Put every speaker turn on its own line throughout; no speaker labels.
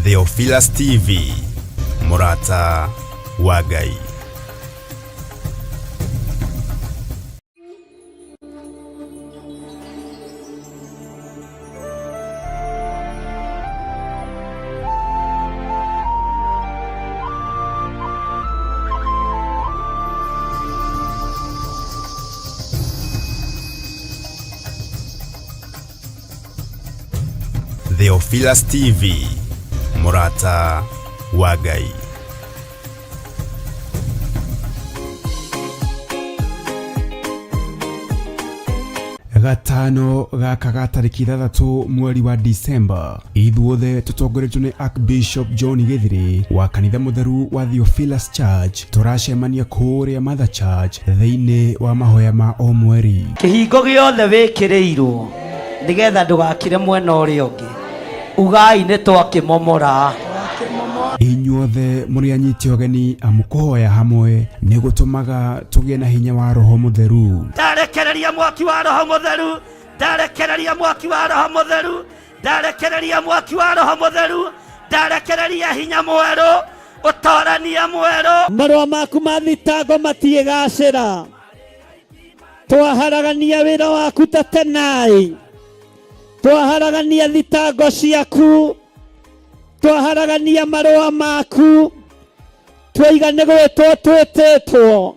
Theophilus TV, Murata wa Ngai. Theophilus TV, Murata wa Ngai.
Gatano gaka ga tarĩki 6 mweri wa Disemba, ithuothe tũtongoretio nĩ Archbishop John Gĩthirĩ wa kanitha mũtheru wa Theophilus Church tũracemania kũrĩa Mother Church thĩinĩ wa mahoya ma o mweri.
Kĩhingo gĩothe wĩkĩrĩirwo nĩgetha ndũgakire mwena ũrĩa ũngĩ, ugai nĩ twakĩmomora.
Inyuothe mũrĩ anyiti ũgeni amu kũhoya hamwe nĩ gũtũmaga tũgĩe na hinya wa Roho Mũtheru.
Ndarekereria mwaki wa Roho Mũtheru, ndarekereria mwaki wa Roho Mũtheru, ndarekereria mwaki wa Roho Mũtheru, ndarekereria hinya mwerũ, ũtorania mwerũ. Marũa maku ma thitango matiĩgacĩra, twaharagania wĩra waku ta tenai, twaharagania thitango ciaku, twaharagania marũa maku, twaiga nĩ gwĩtwo twĩtĩtwo,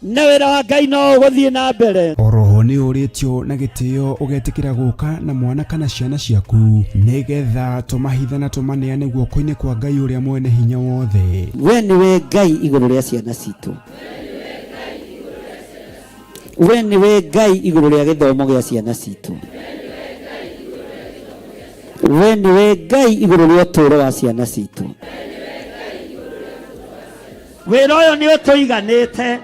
na wĩra wa Ngai no ũgũthiĩ na mbere.
Oroho nĩ ũrĩtio na gĩtĩo ũgetĩkĩra gũka na mwana kana ciana ciaku nĩgetha tũmahithe na tũmaneane guoko-inĩ kwa Ngai ũrĩa mwene hinya wothe.
We nĩwe Ngai igũrũ rĩa ciana citũ. We nĩwe Ngai igũrũ rĩa gĩthomo gĩa ciana citũ. We nĩwe Ngai igũrũ rĩa ũtũũro wa ciana citũ. Wĩra ũyũ nĩ ũtũiganĩte,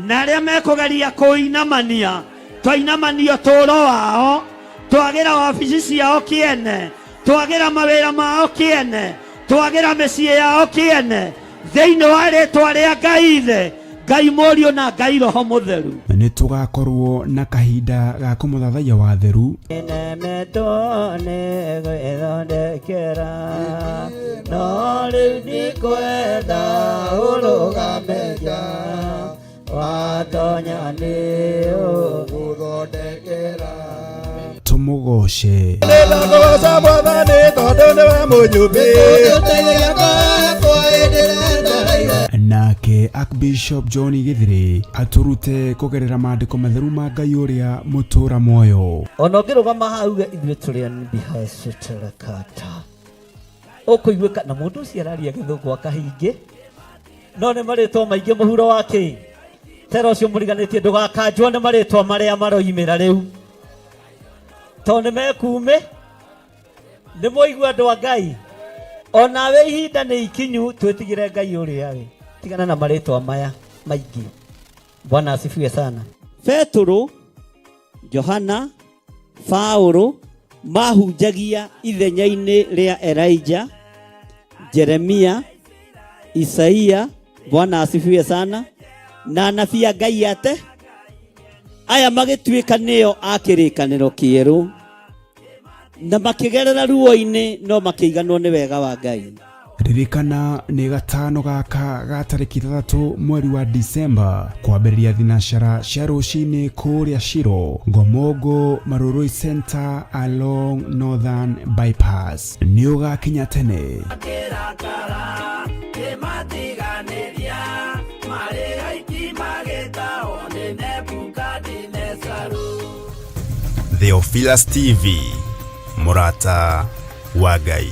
na arĩa mekũgeria kũinamania, twainamania ũtũũro wao, twagĩra wabici ciao kĩene, twagĩra mawĩra mao kĩene, twagĩra mĩciĩ yao kĩene, thĩinĩ wa rĩtwa rĩa Ngai Ithe, Ngai Mũriũ na Ngai Roho Mũtheru.
Nĩ tũgakorwo na kahinda ga kũmũthathaiya wa theru.
Nemetwo nĩ gwĩthondekera, no rĩu ndikwenda ũrũgame nja, watonya nĩ ũgũthondekera.
Tũmũgoce.
Nĩndakũgoca Mwathani tondũ nĩwe mũnyũmbi.
Nake Archbishop John Gĩthirĩ atũrute kũgerera maandĩko matheru ma Ngai ũrĩa mũtũra muoyo.
Ona ũngĩrũgama haha uge ithuĩ tũrĩ anbihacĩtĩrakata, ũkũiguĩka na mũndũ ũcio araria gĩthũngũ akahingĩ, no nĩ marĩtwa maingĩ mũhuro wa kĩ tera ũcio mũriganĩtie, ndũgakanjwo nĩ marĩtwa marĩa maroimĩra rĩu, tondũ nĩ mekuumĩ. Nĩ mwaigua andũ a Ngai, onawe ihinda nĩ ikinyu twĩtigĩre Ngai ũrĩa we, tigana na marĩtwa maya maingĩ. Bwana asifiwe sana. Petũrũ, Johana, Paũlũ mahunjagia ithenya-inĩ rĩa Elijah, Jeremia, Isaia, Bwana asifiwe sana, na anabii a Ngai ate aya magĩtuĩka nĩo a kĩrĩkanĩro kĩerũ, na makĩgerera ruo-inĩ no makĩiganwo nĩ wega wa Ngai.
Ririkana nĩ gatano gaka ga tarĩki 6 mweri wa Disemba kwambĩrĩria thinacara cia rũcinĩ kũrĩa Shiro, Ngomongo, Marurui Center along Northern Bypass. Nĩ ũgakinya tene.
Theophilus TV, Murata wa Ngai.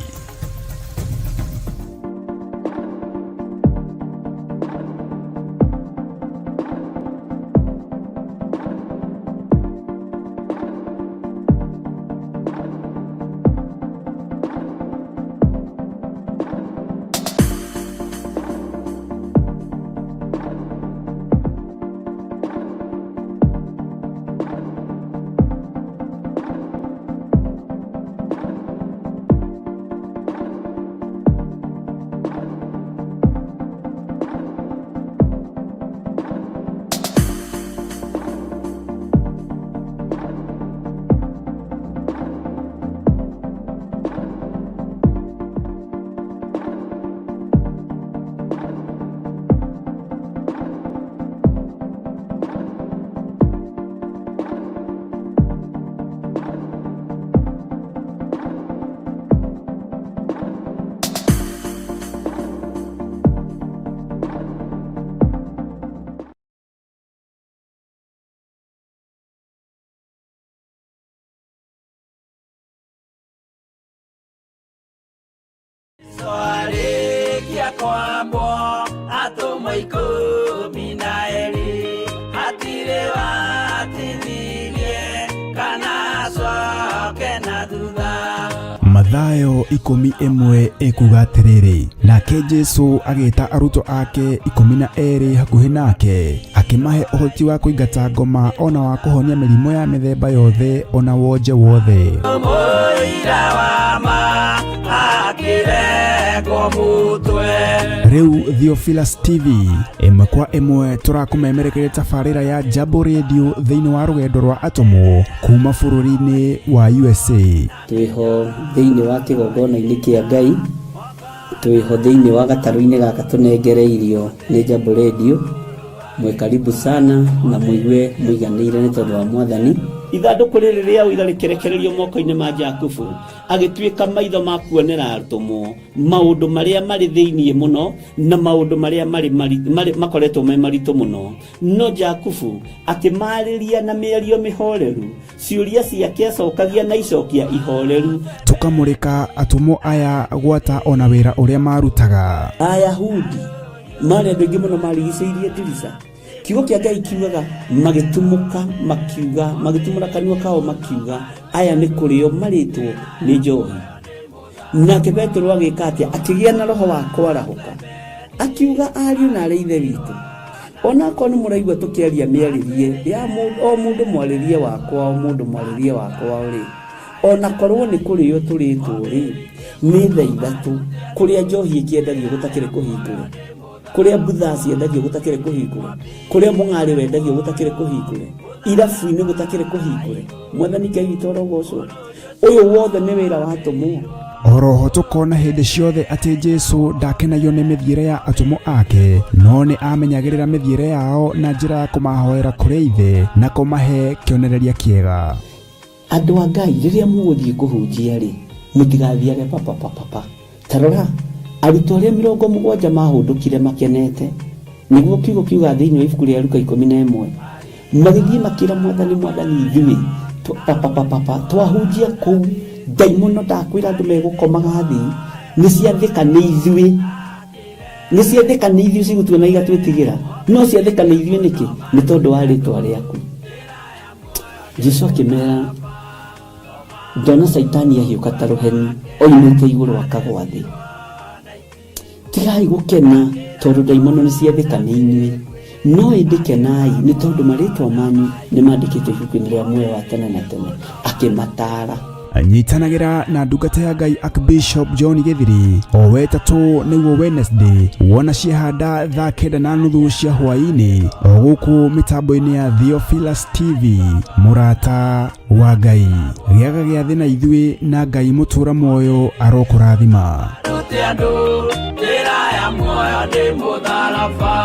Twarĩkia kwambwo atũmwo 12 hatirĩ watithirie kana acoke na thutha.
Mathayo 11 ĩkuga atĩrĩrĩ, nake Jesu agĩta arutwo ake 12 hakuhĩ nake, akĩmahe ũhoti wa kũingata ngoma ona wa kũhonia mĩrimũ ya mĩthemba yothe ona wonje wothe.
Mũira wa ma akĩrengwo mũtwe.
Rĩu Theophilus TV ĩmwe kwa ĩmwe tũrakũmemerekeria tabarĩra ya Jambo Radio thĩinĩ wa rũgendo rwa atũmwo kuma bũrũri-inĩ wa USA.
Twĩho thĩinĩ wa kĩgongona-inĩ kĩa Ngai, twĩho thĩinĩ wa gatarũ-inĩ gaka tũnengereirio nĩ Jambo Radio. Mwĩ karibu sana na mũigue mũiganĩire nĩ tondũ wa Mwathani.
Ithandũkũ rĩrĩ rĩa ũira rĩkĩrekererio moko-inĩ ma Jakubu, agĩtuĩka maitho ma kuonera atũmwo maũndũ marĩa marĩ thĩinĩ mũno na maũndũ marĩa marĩ makoretwo me maritũ mũno. No Jakubu akĩmarĩria na mĩario mĩhoreru, ciũria ciake acokagia na icokia ihoreru.
Tũkamũrĩka atũmwo aya gwata ona wĩra ũrĩa marutaga.
Ayahudi marĩ andũ aingĩ mũno marigicĩirie ndirica. Kiugo kĩa Ngai kiugaga magĩtumũka makiuga, magĩtumũra kanua kao makiuga, aya nĩ kũrĩo marĩtwo nĩ njohi. Nake Petero agĩka atĩa? Akĩgĩa na roho wa kwarahũka, akiuga ariũ na arĩ ithe witũ, onakorwo nĩ mũraigua tũkĩaria mĩarĩrie ya o mũndũ mwarĩrie wakwa, o mũndũ mwarĩrie wakwa rĩ, onakorwo nĩ kũrĩo tũrĩtwo rĩ, nĩ thaa ithatũ kũrĩa njohi ĩkĩendagio gũtakĩrĩ kũhingũre, kũrĩa mbutha ciendagio gũtakĩrĩ kũhingũre, kũrĩa mũng'arĩ wendagio gũtakĩrĩ kũhingũre, irabu-inĩ gũtakĩrĩ kũhingũre. Mwathani Ngai witũ arogocwo. Ũyũ wothe nĩ wĩra wa atũmwo.
Oroho tũkona hĩndĩ ciothe atĩ Jesu ndakenagio nĩ mĩthiĩre ya atũmwo ake, no nĩ amenyagĩrĩra mĩthiĩre yao na njĩra ya kũmahoera kũrĩ Ithe na kũmahe kĩonereria kĩega.
Andũ a Ngai rĩrĩa mũgũthiĩ kũhunjia rĩ, mũtigathiage papapapapa. Ta rora, arutwo arĩa 70 mahũndũkire makenete, nĩguo kiugo kiuga thĩinĩ wa ibuku rĩa Luka 11, magĩthiĩ makĩra Mwathani, Mwathani ithuĩ papapapapa twahunjia kũu, ndaimono ndakwĩra andũ megũkomaga thĩ, nĩ ciathĩka nĩ ithuĩ, nĩ ciathĩka nĩ ithuĩ cigũtuona igatwĩtigĩra, no ciathĩka nĩ ithuĩ nĩkĩ? Nĩ tondũ wa rĩtwa rĩaku. Jesu akĩmera, ndona Caitani ahiũka ta rũheni oimĩte igũrũ akagwa thĩ. Tigai gũkena tondũ ndaimono nĩ ciathĩka nĩ inyuĩ, no ĩndĩ kenai nĩ tondũ marĩtwa manyu nĩ mandĩkĩtwo ibuku-inĩ rĩa muoyo wa tene na tene. Akĩmataara.
Nyitanagĩra na ndungata ya Ngai Archbishop John Gĩthiri o wetatũ nĩguo Wednesday wona ciahanda thaa 9:30 cia hwaĩ-inĩ o gũkũ mĩtambo-inĩ ya Theophilus TV. Mũrata wa Ngai, gĩaga gĩathĩ na ithuĩ na Ngai mũtũra muoyo arokũrathima.
Rute andũ njĩra ya muoyo nĩ mũtharaba.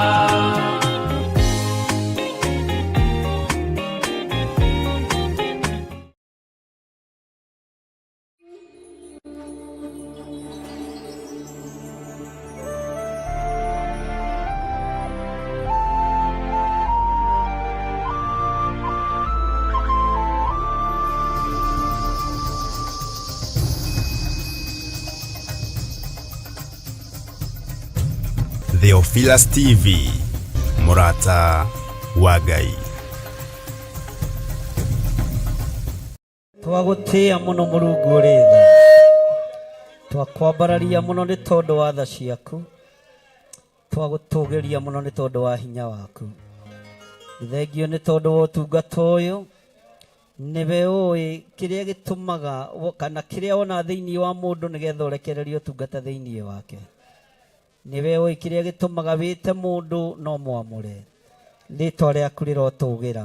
Theophilus TV, mũrata wa Ngai.
Twagũtĩĩa mũno Mũrungu ũrĩ tha, twakwambararia mũno nĩ tondũ wa tha ciaku, twagũtũgĩria mũno nĩ tondũ wa hinya waku. Thengio nĩ tondũ wa ũtungata ũyũ, nĩwe ũĩ kĩrĩa gĩtũmaga kana kĩrĩa wona thĩinĩ wa mũndũ nĩgetha ũrekererie ũtungata thĩinĩ wake. Nĩwe ũĩ kĩrĩa gĩtũmaga wĩte mũndũ no mwamũre. Rĩtwa rĩaku rĩrotũgĩra,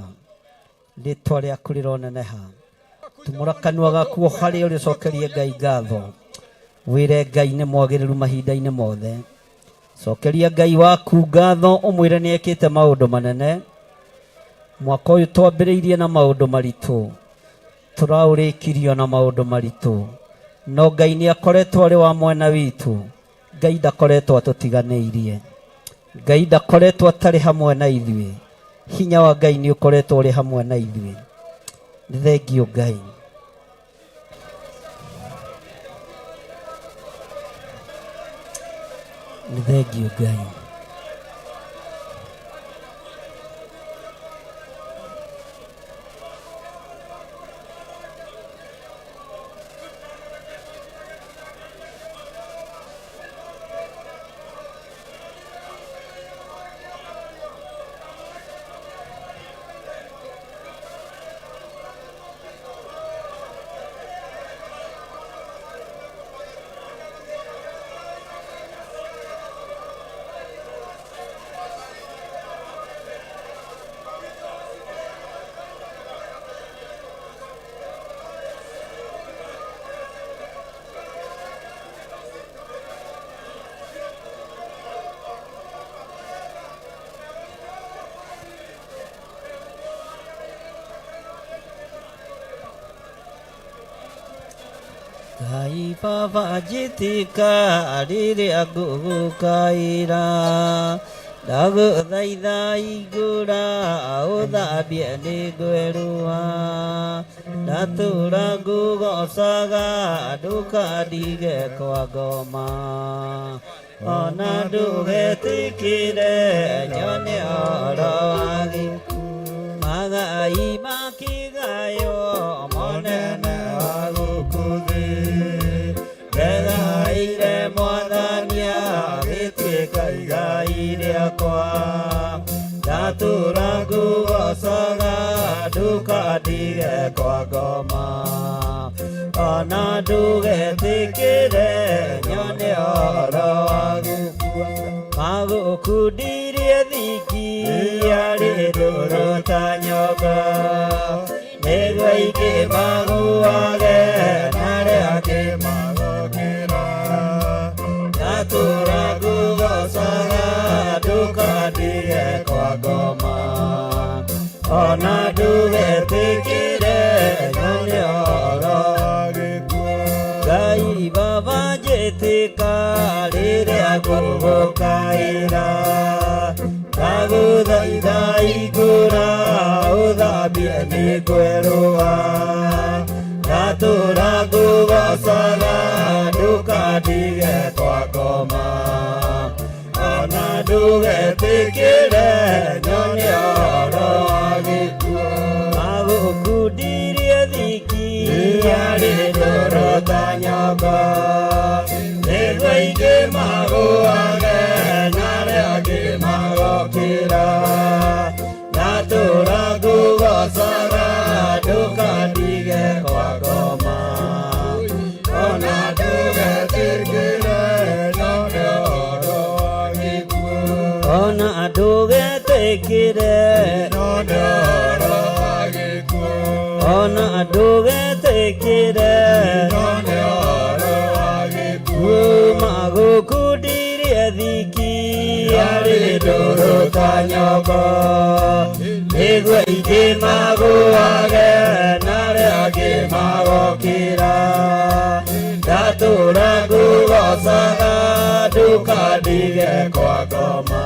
rĩtwa rĩaku rĩroneneha. Tumũra kanua gaku o harĩa ũrĩ ũcokerie Ngai ngatho, wĩre Ngai nĩ mwagĩrĩru mahinda-inĩ mothe. Cokeria Ngai waku ngatho ũmwĩre nĩ ekĩte maũndũ manene. Mwaka ũyũ twambĩrĩirie na maũndũ maritũ, tũraũrĩkirio na maũndũ maritũ, no Ngai nĩ akoretwo arĩ wa mwena witũ. Ngai ndakoretwo atũtiganĩirie, Ngai ndakoretwo atarĩ hamwe na ithuĩ. Hinya wa Ngai nĩ ũkoretwo ũrĩ hamwe na ithuĩ. Nĩ thengio Ngai. Nĩ thengiũ Ngai. Ngai baba njĩtĩka rĩrĩa ngũgũkaĩra, ndagũthaitha hingũra ũthambie nĩ ngwerũha, ndatũra ngũgocaga ndũkandige kwa ngoma, ona ndũgetĩkĩre nyone ũhoro wa gĩkuũ, magai makĩgaywo monene wa gũkũ thĩ, ndegaire mwathani agĩtuĩka igai rĩakwa, ndatũra ngũgocaga ndũkandige kwa ngoma, ona ndũgetĩkĩre nyone ũhoro wa gũkua, magũkundirie thiki arĩ ndũrũ ta nyoka, nĩguo aingĩ magũage na arĩa angĩ magokĩra, ndatũra ngũgocaga ndũkandige kwa ngoma, ona ndũgetĩkĩre nyone ũhoro wa gĩkuũ. Ngai baba njĩtĩka rĩrĩa ngũgũkaĩra, ndagũthaitha hingũra ũthambie nĩ ngwerũha, ndatũra ngũgocaga ndũkandige kwa ngoma, ona ndũgetĩkĩre nyone ũhoro wa gĩkuũ, magũkundirie thiki arĩ ndũrũ ta nyoka, nĩguo aingĩ magũage na arĩa angĩ magokĩra, ndatũra ngũgocaga ndũkandige kwa ngoma, ona ndũgetĩkĩre nyone ũhoro wa gĩkuũ, ona ndũgetĩkĩre nyone ũhoro wa gĩkuũ, ona ndũgetĩkĩre nyone ũhoro wa gĩkuũ, magũkundirie thiki arĩ ndũrũ ta nyongo, nĩguo aingĩ magũage na arĩa angĩ magokĩra, ndatũra ngũgocaga ndũkandige kwa ngoma,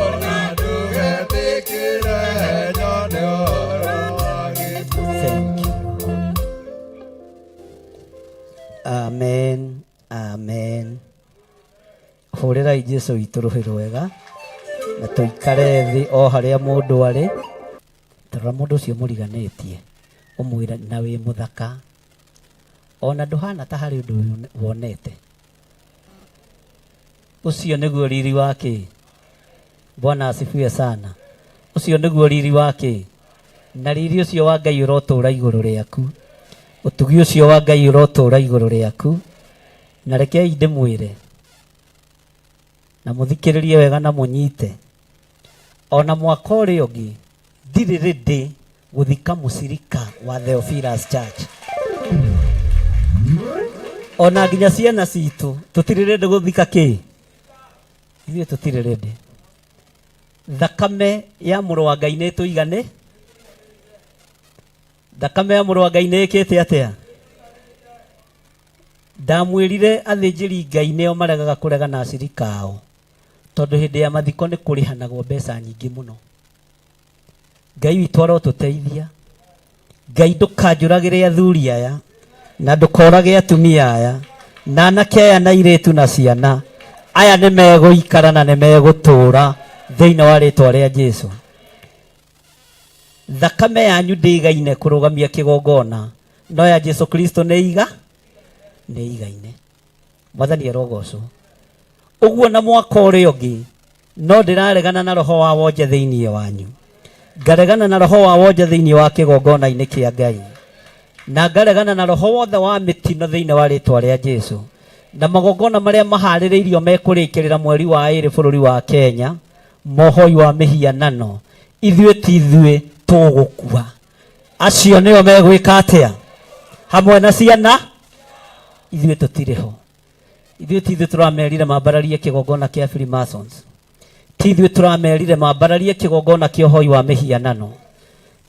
ona ndũgetĩkĩre nyone ũhoro wa gĩkuũ. Thank you. Amen. Amen. Hũrĩrai Jesu witũ rũhĩ rwega na tũikare thĩ o harĩa mũndũ arĩ. Tarora mũndũ ũcio mũriganĩtie ũmwĩre na wĩ mũthaka, ona ndũhana ta harĩ ũndũ wonete. Ũcio nĩguo riri wa kĩ? Bwana asifiwe sana. Ũcio nĩguo riri wa kĩ? Na riri ũcio wa Ngai ũrotũra igũrũ rĩaku, ũtugi ũcio wa Ngai ũrotũra igũrũ rĩaku. Na rekei ndĩmwĩre na mũthikĩrĩrie wega na mũnyite, ona mwaka ũrĩa ũngĩ ndirĩ ready gũthika mũcirika wa Theophilus Church, ona nginya ciana citũ tũtirĩ ready gũthika kĩ, ithuĩ tũtirĩ ready. Thakame ya mũrũ wa Ngai nĩ ĩtũigane, thakame ya mũrũ wa Ngai nĩ ĩkĩte atĩa? Ndamwĩrire athĩnjĩri Ngai nĩo maregaga kũrega na acirika ao, tondũ hĩndĩ ya mathiko nĩ kũrĩhanagwo mbeca nyingĩ mũno. Ngai witũ arotũteithia. Ngai ndũkanjũragĩre athuri aya na ndũkorage atumia aya na anake aya na airĩtu na ciana. Aya nĩ megũikara na nĩ megũtũũra thĩinĩ wa rĩtwa rĩa Jesu. Thakame yanyu ndĩigaine kũrũgamia kĩgongona, no ya Jesu Kristo nĩ iga nĩ igaine. Mwathani arogocwo. Ũguo na mwaka ũrĩa ũngĩ no ndĩraregana na roho wa wonje thĩinĩ wanyu, ngaregana na roho wa wonje thĩinĩ wa kĩgongona-inĩ kĩa Ngai, na ngaregana na roho wothe wa mĩtino thĩinĩ wa rĩtwa rĩa Jesu, na magongona marĩa maharĩrĩirio mekũrĩkĩrĩra mweri wa ĩrĩ bũrũri wa Kenya, mohoi wa mĩhianano, ithuĩ ti ithuĩ tũgũkua. Acio nĩo megwĩka atĩa hamwe na ciana? Ithuĩ tũtirĩ ho. Ithuĩ ti ithuĩ tũramerire mambararie kĩgongona kĩa Freemasons, ti ithuĩ tũramerire mambararie kĩgongona kĩa ũhoi wa mĩhianano,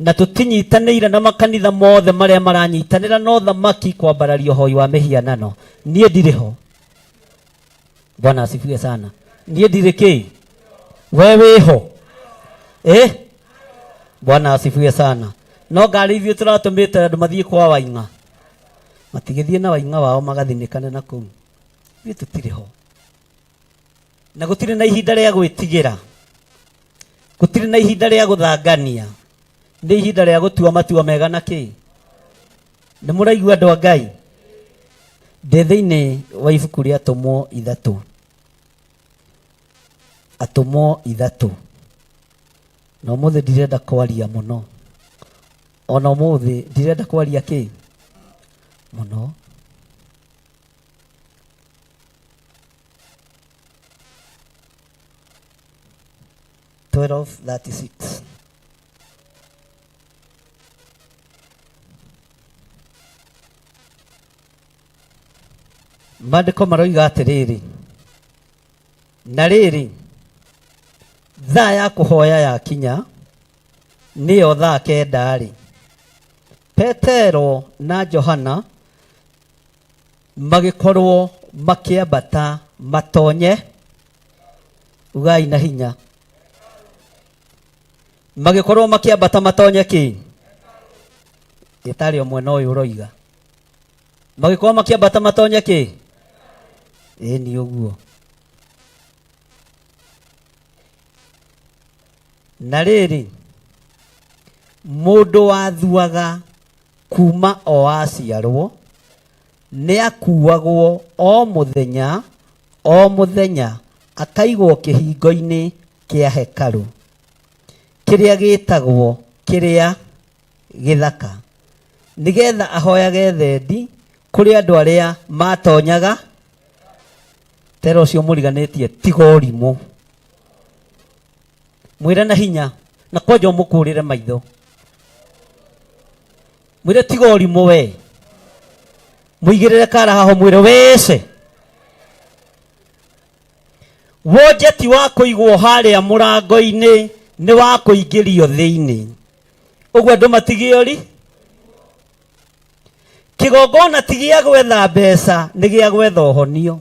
na tũtinyitanĩire na makanitha mothe marĩa maranyitanĩra na ũthamaki kwambararia ũhoi wa mĩhianano. Niĩ ndirĩ ho. Bwana asifiwe sana. Niĩ ndirĩ kĩ, we wĩho eh? Bwana asifiwe sana. No ngari ithuĩ tũratũmĩte andũ mathiĩ kwa Waing'a, matigĩthiĩ na Waing'a wao magathinĩkane na kũu. Ithuĩ tũtirĩ ho, na gũtirĩ na ihinda rĩa gwĩtigĩra, gũtirĩ na ihinda rĩa gũthangania, nĩ ihinda rĩa gũtua matua mega na kĩ. Nĩ mũraigua andũ a Ngai? Ndĩ thĩinĩ wa ibuku rĩa Atũmwo ithatũ, Atũmwo ithatũ, na ũmũthĩ ndirenda kwaria mũno, ona ũmũthĩ ndirenda kwaria kĩ mũno. 12:36. Maandĩko maroiga atĩrĩrĩ, na rĩrĩ, thaa ya kũhoya yakinya, nĩyo thaa kenda-rĩ, Petero na Johana magĩkorwo makĩambata matonye, ugai na hinya, magĩkorwo makĩambata matonye kĩ? Ĩtarĩ o mwena ũyũ ũroiga magĩkorwo makĩambata matonye kĩ? Ĩĩ nĩ ũguo. Na rĩrĩ, mũndũ wathuaga kuma o aciarwo nĩakuagwo o mũthenya o mũthenya akaigwo kĩhingo-inĩ kĩa hekarũ kĩrĩa gĩtagwo kĩrĩa gĩthaka, nĩgetha ahoyage thendi kũrĩ andũ arĩa matonyaga. Tera ũcio mũriganĩtie, tiga ũrimũ, mwĩre na hinya na kwanja ũmũkũrĩre maitho, mwĩre tiga ũrimũ we, mũigĩrĩre kara haho, mwĩre wece wonje ti wa kũigwo harĩa mũrango-inĩ, nĩ wa kũingĩrio thĩinĩ. Ũguo andũ matigio ri kĩgongona ti gĩa gwetha mbeca, nĩ gĩa gwetha ũhonio.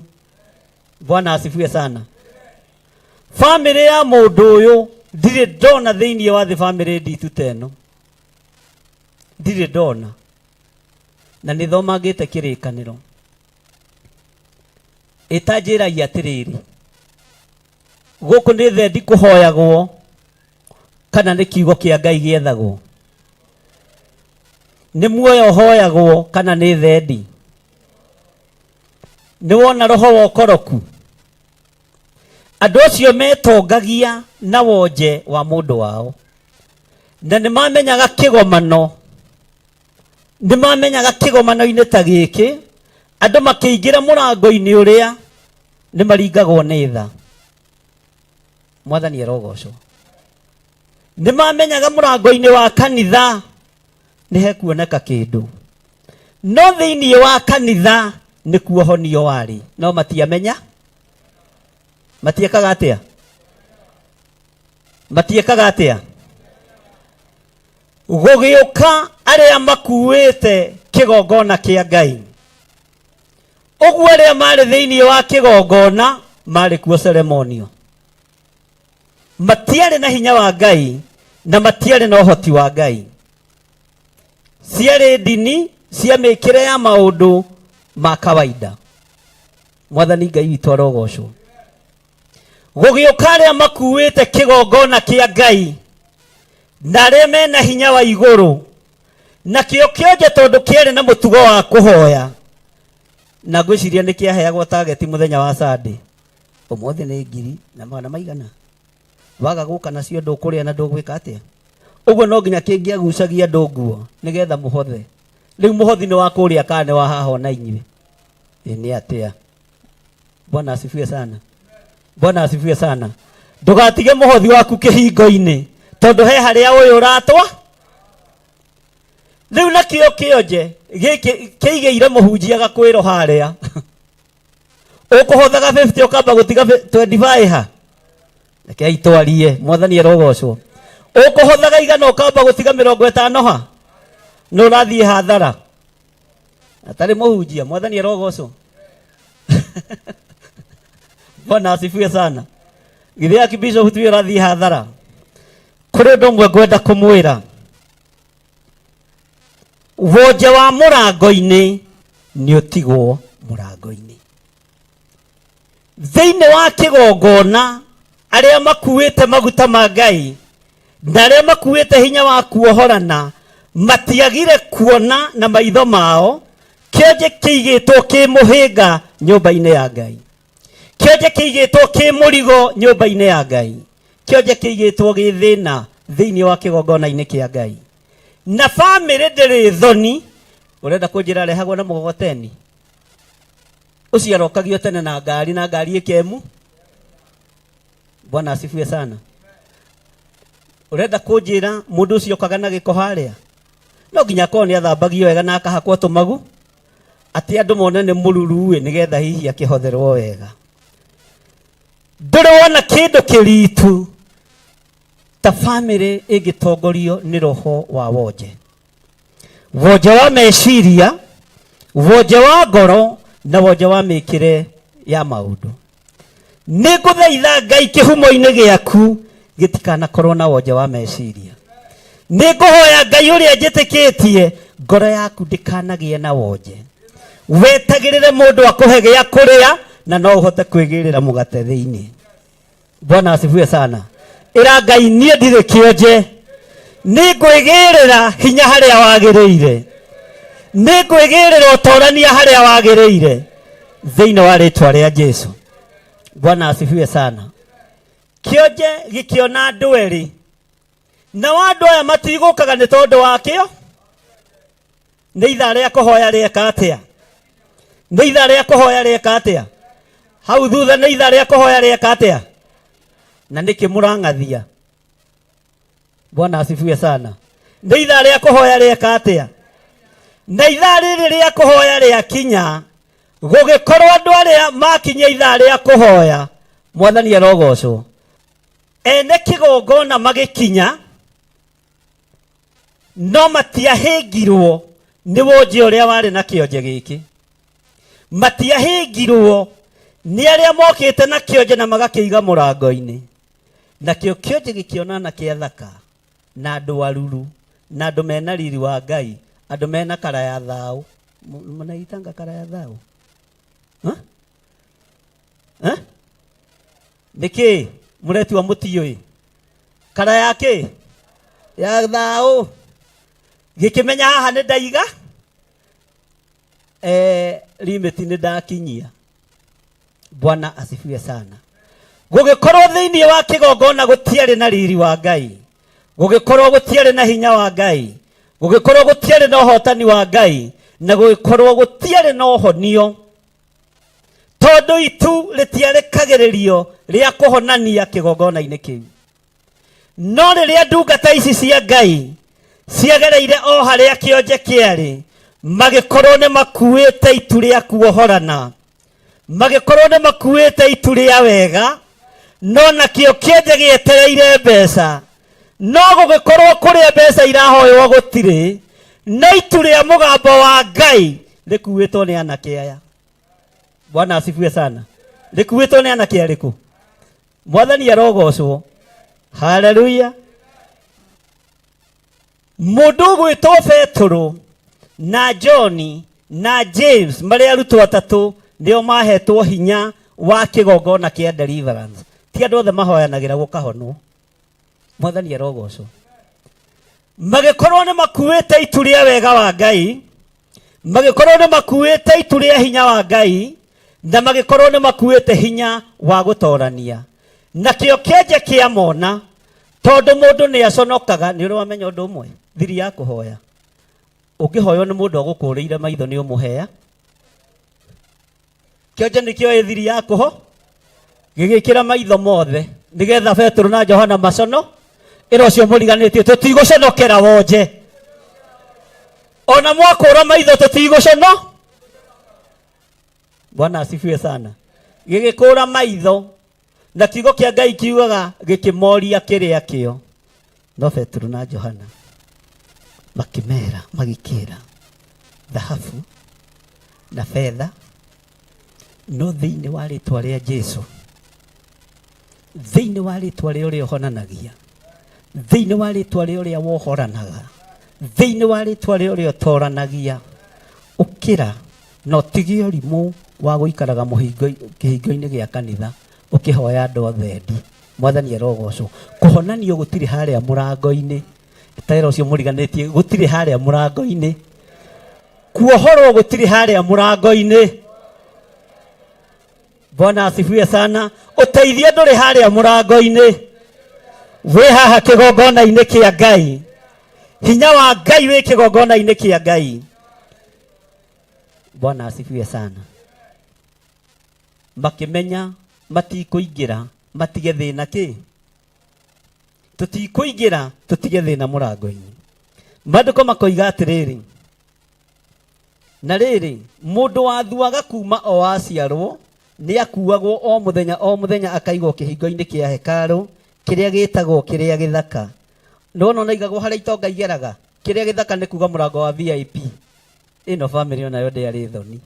Bwana asifiwe sana. Famĩlĩ ya mũndũ ũyũ ndirĩ ndona thĩinĩ wa thĩ famĩlĩ nditu ta ĩno, ndirĩ ndona, na nĩ thomangĩte kĩrĩkanĩro. Ĩtanjĩragia atĩrĩrĩ, gũkũ nĩ thendi kũhoyagwo kana nĩ kiugo kĩa Ngai gĩethagwo? Nĩ muoyo ũhoyagwo kana nĩ thendi? Nĩ wona roho wa ũkoroku? Andũ acio metongagia na wonje wa mũndũ wao, na nĩ mamenyaga kĩgomano, nĩ mamenyaga kĩgomano-inĩ ta gĩkĩ andũ makĩingĩra mũrango-inĩ ũrĩa nĩ maringagwo nĩ tha. Mwathani arogocwo. Nĩ mamenyaga mũrango-inĩ wa kanitha nĩ hekuoneka kĩndũ, no thĩinĩ wa kanitha nĩkuo honio warĩ, no matiamenya. Matiekaga atĩa? Matiekaga atĩa? Gũgĩũka arĩa makuĩte kĩgongona kĩa Ngai. Ũguo arĩa marĩ thĩinĩ wa kĩgongona marĩ kuo ceremonio, matiarĩ na hinya wa Ngai na matiarĩ na ũhoti wa Ngai. Ciarĩ ndini cia mĩkĩre ya maũndũ ma kawaida. Mwathani Ngai witũ arogocwo. Gũgĩũka arĩa makuĩte kĩgongona kĩa Ngai na arĩa mena hinya wa igũrũ, nakĩo kĩonje tondũ kĩarĩ na mũtugo wa kũhoya, na ngwĩciria nĩ kĩaheagwo tageti mũthenya wa Sunday. Ũmũthĩ nĩ ngiri na magana maigana, waga gũka nacio ndũkũrĩa na ndũgwĩka atĩa. Ũguo no nginya kĩngĩagucagia andũ nguo nĩgetha mũhothe. Rĩu mũhothi nĩ wa kũrĩa kana nĩ wa haha ona inyuĩ? Ĩ nĩ atĩa? Bwana asifiwe sana. Bwana asifiwe sana. Ndũgatige mũhothi waku kĩhingo-inĩ tondũ he harĩa ũyũ ũratwa. Rĩu nakĩo kĩonje gĩkĩ kĩigĩire mũhunjia gakwĩro harĩa. Ũkũhothaga 50 ũkamba gũtiga 25 ha. Rekei twarie, Mwathani arogocwo. Ũkũhothaga igana ũkamba gũtiga 50 ha. Nĩ ũrathiĩ hathara. Atarĩ mũhunjia, Mwathani arogocwo. Bwana asifiwe sana. Githĩ Archbishop tuwe ũrathiĩ hathara. Kũrĩ ũndũ ũmwe ngwenda kũmwĩra. Wonje wa mũrango-inĩ nĩ ũtigwo mũrango-inĩ. Thĩinĩ wa kĩgongona arĩa makuĩte maguta ma Ngai na arĩa makuĩte hinya wa kuohorana matiagire kuona na maitho mao kĩonje kĩigĩtwo kĩ mũhĩnga nyũmba-inĩ ya Ngai, kĩonje kĩigĩtwo kĩ mũrigo nyũmba-inĩ ya Ngai, kĩonje kĩigĩtwo gĩ thĩna thĩinĩ wa kĩgongona-inĩ kĩa Ngai. Na bamĩrĩ ndĩrĩ thoni. Ũrenda kũnjĩra arehagwo na mũgogoteni? Ũcio arokagio tene na ngari, na ngari ĩkemu. Bwana asifiwe sana. Ũrenda kũnjĩra mũndũ ũcio okaga na gĩko harĩa no nginya akorwo nĩ athambagio wega na akahakwo tũmagu atĩ andũ mone nĩ mũruru-ĩ, nĩgetha hihi akĩhotherwo wega. Ndũrĩ wona kĩndũ kĩritu ta bamĩrĩ ĩngĩtongorio nĩ roho wa wonje. Wonje wa meciria, wonje wa ngoro na wonje wa mĩkĩre ya maũndũ. Nĩ ngũthaitha Ngai kĩhumo-inĩ gĩaku gĩtikanakorwo na wonje wa meciria. Nĩ ngũhoya Ngai ũrĩa njĩtĩkĩtie ngoro yaku ndĩkanagĩe na wonje. Wetagĩrĩre mũndũ akũhe gĩa kũrĩa na no ũhote kwĩgĩrĩra mũgate thĩinĩ. Bwana asifiwe sana. Ĩra Ngai niĩ ndirĩ kĩonje, nĩ ngwĩgĩrĩra hinya harĩa wagĩrĩire, nĩ ngwĩgĩrĩra ũtorania harĩa wagĩrĩire thĩinĩ wa rĩtwa rĩa Jesu. Bwana asifiwe sana. Kĩonje gĩkĩona andũ erĩ, nao andũ aya matigũkaga nĩ tondũ wakĩo. Nĩ ithaa rĩa kũhoya rĩeka atĩa? Nĩ ithaa rĩa kũhoya rĩeka atĩa? Hau thutha nĩ ithaa rĩa kũhoya rĩeka atĩa? Na nĩkĩ mũrang'athia? Bwana asifiwe sana. Nĩ ithaa rĩa kũhoya rĩeka atĩa? Na ithaa rĩrĩ rĩa kũhoya rĩakinya, gũgĩkorwo andũ arĩa makinyia ithaa rĩa kũhoya, Mwathani arogocwo, ene kĩgongona magĩkinya, no matiahĩngirwo nĩ wonje ũrĩa warĩ na kĩonje gĩkĩ. Matiahĩngirwo nĩ arĩa mokĩte na kĩonje na magakĩiga mũrango-inĩ. Nakĩo kĩonje gĩkĩona anake athaka na andũ aruru na andũ mena riri wa Ngai, andũ mena kara ya thaũ. Mnaitanga kara ya thaũ? Ha? Ha? Nĩkĩ mũretua mũtiũĩ? Kara ya kĩ? Ya thaũ. Gĩkĩmenya haha nĩ ndaiga limit nĩ ndakinyia. Bwana asifiwe sana. Gũgĩkorwo thĩinĩ wa kĩgongona gũtiarĩ na riri wa Ngai, gũgĩkorwo gũtiarĩ na hinya wa Ngai, gũgĩkorwo gũtiarĩ na ũhotani wa Ngai, na gũgĩkorwo gũtiarĩ na ũhonio, tondũ itu rĩtiarĩkagĩrĩrio rĩa kũhonania kĩgongona-inĩ kĩu. No rĩrĩa ndungata ici cia Ngai ciagereire o harĩa kĩonje kĩarĩ, magĩkorwo nĩ makuĩte itu rĩa kuohorana, magĩkorwo nĩ makuĩte itu rĩa wega, no nakĩo kĩonje gĩetereire mbeca, no gũgĩkorwo kũrĩa mbeca irahoywo gũtirĩ, no itu rĩa mũgambo wa Ngai rĩkuĩtwo nĩ anake aya. Bwana asifiwe sana. Rĩkuĩtwo nĩ anake arĩkũ? Mwathani arogocwo. Haleluya. Mũndũ ũgwĩtwo Petũrũ na John na James marĩ arutwo atatũ nĩo mahetwo hinya wa kĩgongona kĩa deliverance. Ti andũ othe mahoyanagĩra gũkahonwo. Mwathani arogocwo. Magĩkorwo nĩ makuĩte itu rĩa wega wa Ngai, magĩkorwo nĩ makuĩte itu rĩa hinya wa Ngai, na magĩkorwo nĩ makuĩte hinya wa gũtorania. Nakĩo kĩenje kĩa mona, tondũ mũndũ nĩ aconokaga. Nĩ ũrĩ wamenya ũndũ ũmwe, thiri ya kũhoya, ũngĩhoywo nĩ mũndũ agũkũrĩire maitho nĩ ũmũhea. Kĩonje nĩkĩoĩ thiri ya kũho, gĩgĩkĩra maitho mothe nĩgetha Petero na Johana macono. Ĩra ũcio mũriganĩtie, tũtigũconokera wonje, ona mwakũra maitho tũtigũcono. Bwana asifiwe sana. Gĩgĩkũra maitho, na kiugo kĩa Ngai kiugaga gĩkĩmoria kĩrĩa kĩo. No Petero na Johana makĩmera, magĩkĩra, thahabu na betha no thĩinĩ wa rĩtwa rĩa Jesu, thĩinĩ wa rĩtwa rĩa ũrĩa ũhonanagia, thĩinĩ wa rĩtwa rĩa ũrĩa wohoranaga, thĩinĩ wa rĩtwa rĩa ũrĩa ũtoranagia, ũkĩra na ũtige ũrimũ wa gũikaraga kĩhingo-inĩ gĩa kanitha ũkĩhoya andũ othe ndi. Mwathani arogocwo. Kũhonanio gũtirĩ harĩa mũrango-inĩ. Taĩra ũcio mũriganĩtie, gũtirĩ harĩa mũrango-inĩ. Kuohorwo gũtirĩ harĩa mũrango-inĩ. Bwana asifiwe sana. Ũteithio ndũrĩ harĩa mũrango-inĩ, wĩ haha kĩgongona-inĩ kĩa Ngai. Hinya wa Ngai wĩ kĩgongona-inĩ kĩa Ngai. Bwana asifiwe sana. Makĩmenya matikũingĩra matige thĩna kĩ, tũtikũingĩra tũtige thĩna mũrango-inĩ. Maandĩko makoiga atĩrĩrĩ, na rĩrĩ, mũndũ wathuaga kuma o aciarwo nĩ akuagwo o mũthenya o mũthenya akaigwo kĩhingo-inĩ kĩa hekarũ kĩrĩa gĩtagwo kĩrĩa gĩthaka. Nĩwona onaigagwo harĩa itonga igeraga. Kĩrĩa gĩthaka nĩ kuga mũrango wa VIP. Ĩno famĩlĩ onayo ndĩarĩ thoni.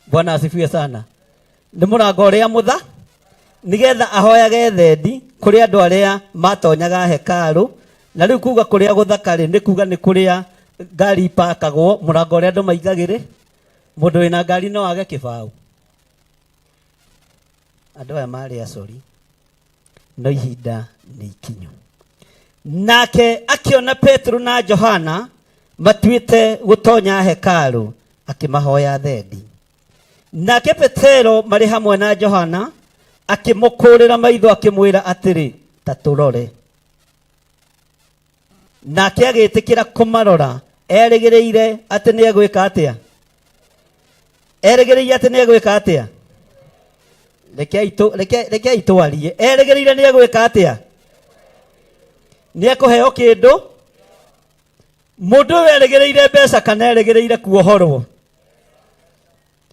Bwana asifiwe sana. Nĩ mũrango ũrĩa mũtha, nĩgetha ahoyage thendi kũrĩ andũ arĩa matonyaga hekarũ. Na rĩu kuga kũrĩa gũthaka rĩ, nĩ kuga nĩ kũrĩa ngari ipakagwo, mũrango ũrĩa andũ maingagĩrĩ. Mũndũ wĩna ngari no age kĩbaũ. Andũ aya marĩ acori, no ihinda nĩ ikinyu. Nake akĩona Petero na Johana matuĩte gũtonya hekarũ, akĩmahoya thendi. Nake Petero marĩ hamwe na Johana akĩmũkũrĩra maitho, akĩmwĩra atĩrĩ, ta tũrore. Nake agĩtĩkĩra kũmarora, erĩgĩrĩire atĩ nĩ egwĩka atĩa? Erĩgĩrĩire atĩ nĩ egwĩka atĩa? Rekei twarie. Erĩgĩrĩire nĩ egwĩka atĩa? Nĩ ekũheo kĩndũ? Mũndũ ũyũ erĩgĩrĩire mbeca kana erĩgĩrĩire kuohorwo?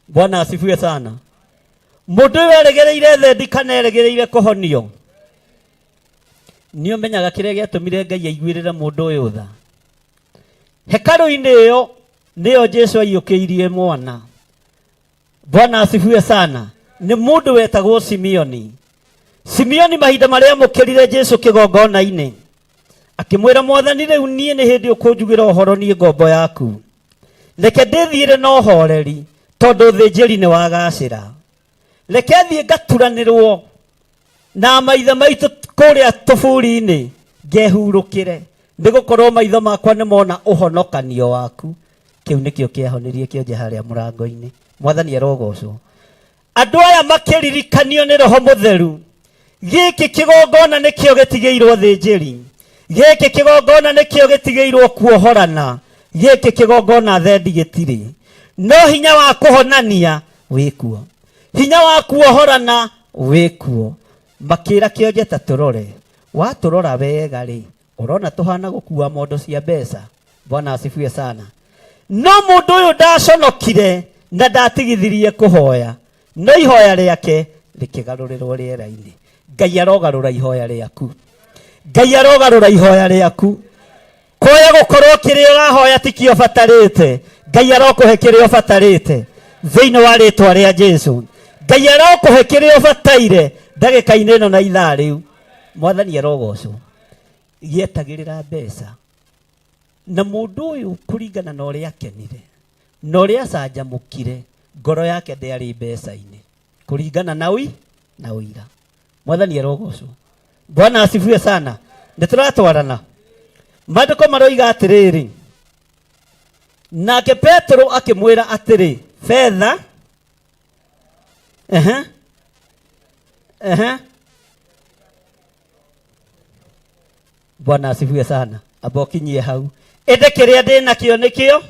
Bwana asifiwe sana. Mũndũ ũyũ erĩgĩrĩire thendi kana erĩgĩrĩire kũhonio? Nĩ ũmenyaga kĩrĩa gĩatũmire Ngai aiguĩrĩre mũndũ ũyũ tha? Hekarũ-inĩ ĩyo nĩyo Jesu aiyũkĩirie mwana. Bwana asifiwe sana. Nĩ mũndũ wetagwo Simeoni. Simeoni mahinda marĩa amũkĩrire Jesu kĩgongona-inĩ, akĩmwĩra, Mwathani, rĩu niĩ nĩ hĩndĩ ũkũnjugĩra ũhoro niĩ ngombo yaku. Reke ndĩthiĩre na ũhoreri, tondũ ũthĩnjĩri nĩ wagacĩra. Reke thiĩ ngaturanĩrwo na maithe maitũ kũrĩa tũburi-inĩ, ngehurũkĩre, nĩ gũkorwo maitho makwa nĩ mona ũhonokanio waku. Kĩu nĩkĩo kĩahonirie kĩonje harĩa mũrango-inĩ. Mwathani arogocwo. Andũ aya makĩririkanio nĩ Roho Mũtheru, gĩkĩ kĩgongona nĩkĩo gĩtigĩirwo thĩnjĩri, gĩkĩ kĩgongona nĩkĩo gĩtigĩirwo kuohorana, gĩkĩ kĩgongona thendi gĩtirĩ. No hinya wa kũhonania wĩkuo, hinya wa kuohorana wĩkuo. Makĩra kĩonje, ta tũrore, watũrora wega rĩ, ũrona tũhana gũkua mondo cia mbeca. Bwana asifiwe sana. No mũndũ ũyũ ndaconokire na ndatigithirie kũhoya, no ihoya rĩake rĩkĩgarũrĩrwo rĩera-inĩ. Ngai arogarũra ihoya rĩaku. Ngai arogarũra ihoya rĩaku. Koya gũkorwo kĩrĩa ũrahoya tikio ũbatarĩte, Ngai arokũhe kĩrĩa ũbatarĩte thĩinĩ wa rĩtwa rĩa Jesu. Ngai arokũhe kĩrĩa ũbataire ndagĩka-inĩ ĩno na ithaa rĩu. Mwathani arogocwo. Gĩetagĩrĩra mbeca. Na mũndũ ũyũ kũringana na ũrĩa akenire na ũrĩa acanjamũkire, ngoro yake ndĩarĩ mbeca-inĩ, kũringana na ũira. Mwathani arogocwo. Bwana asifiwe sana. Nĩ tũratwarana. Maandĩko maroiga atĩrĩrĩ, nake Petero akĩmwĩra atĩrĩ, betha ehe ehe. Bwana asifiwe sana. Amba ũkinyie hau. Ĩndĩ kĩrĩa ndĩ nakĩo nĩkĩo,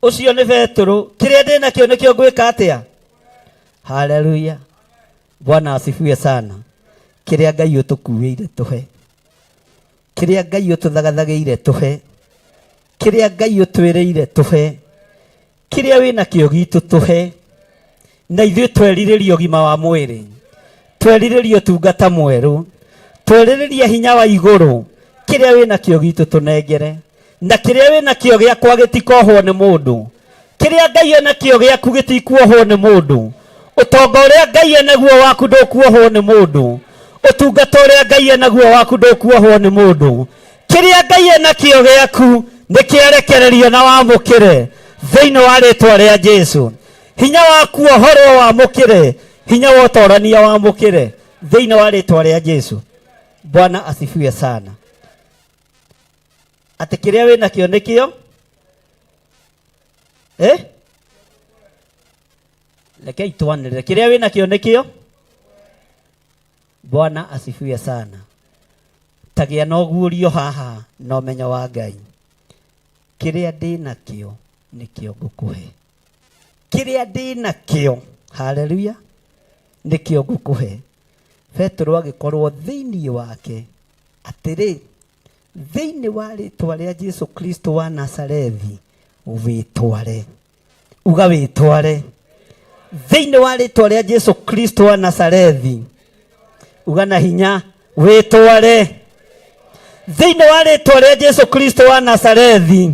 ũcio nĩ Petero, kĩrĩa ndĩ nakĩo nĩkĩo ngwĩka atĩa? Haleluya. Bwana asifiwe sana. Kĩrĩa Ngai ũtũkuĩire tũhe, kĩrĩa Ngai ũtũthagathagĩire tũhe, kĩrĩa Ngai ũtwĩrĩire tũhe, kĩrĩa wĩ nakĩo gitũ tũhe, na ithuĩ twerirĩrie ũgima wa mwĩrĩ, twerirĩrie ũtungata mwerũ, twerirĩrie hinya wa igũrũ, kĩrĩa wĩ nakĩo gitũ tũnengere, na kĩrĩa wĩ nakĩo gĩakwa gĩtikohwo nĩ mũndũ, kĩrĩa Ngai enakĩo gĩaku gĩtikuohwo nĩ mũndũ, ũtonga ũrĩa Ngai enaguo waku ndũkuohwo nĩ mũndũ, ũtungata ũrĩa Ngai enaguo waku ndũkuohwo nĩ mũndũ, kĩrĩa Ngai enakĩo gĩaku nĩ kĩarekererio na wamũkĩre thĩinĩ wa rĩtwa rĩa Jesu. Hinya wa kuohorwo wamũkĩre, hinya wa ũtorania wamũkĩre thĩinĩ wa rĩtwa rĩa Jesu. Bwana asifiwe sana. Atĩ kĩrĩa wĩ nakĩo nĩkĩo eh? Rekei twanĩrĩre kĩrĩa wĩ nakĩo nĩkĩo. Bwana asifiwe sana. Tagĩa na ũguũrio haha na ũmenyo wa Ngai. Kĩrĩa ndĩ nakĩo nĩkĩo ngũkũhe, kĩrĩa ndĩ nakĩo, haleluya, nĩkĩo ngũkũhe. Petero agĩkorwo thĩinĩ wake atĩrĩ, thĩinĩ wa rĩtwa rĩa Jesu Kristo wa Nazarethi, wĩtware. Uga wĩtware. Thĩinĩ wa rĩtwa rĩa Jesu Kristo wa Nazarethi, uga na hinya, wĩtware. Thĩinĩ wa rĩtwa rĩa Jesu Kristo wa Nazarethi,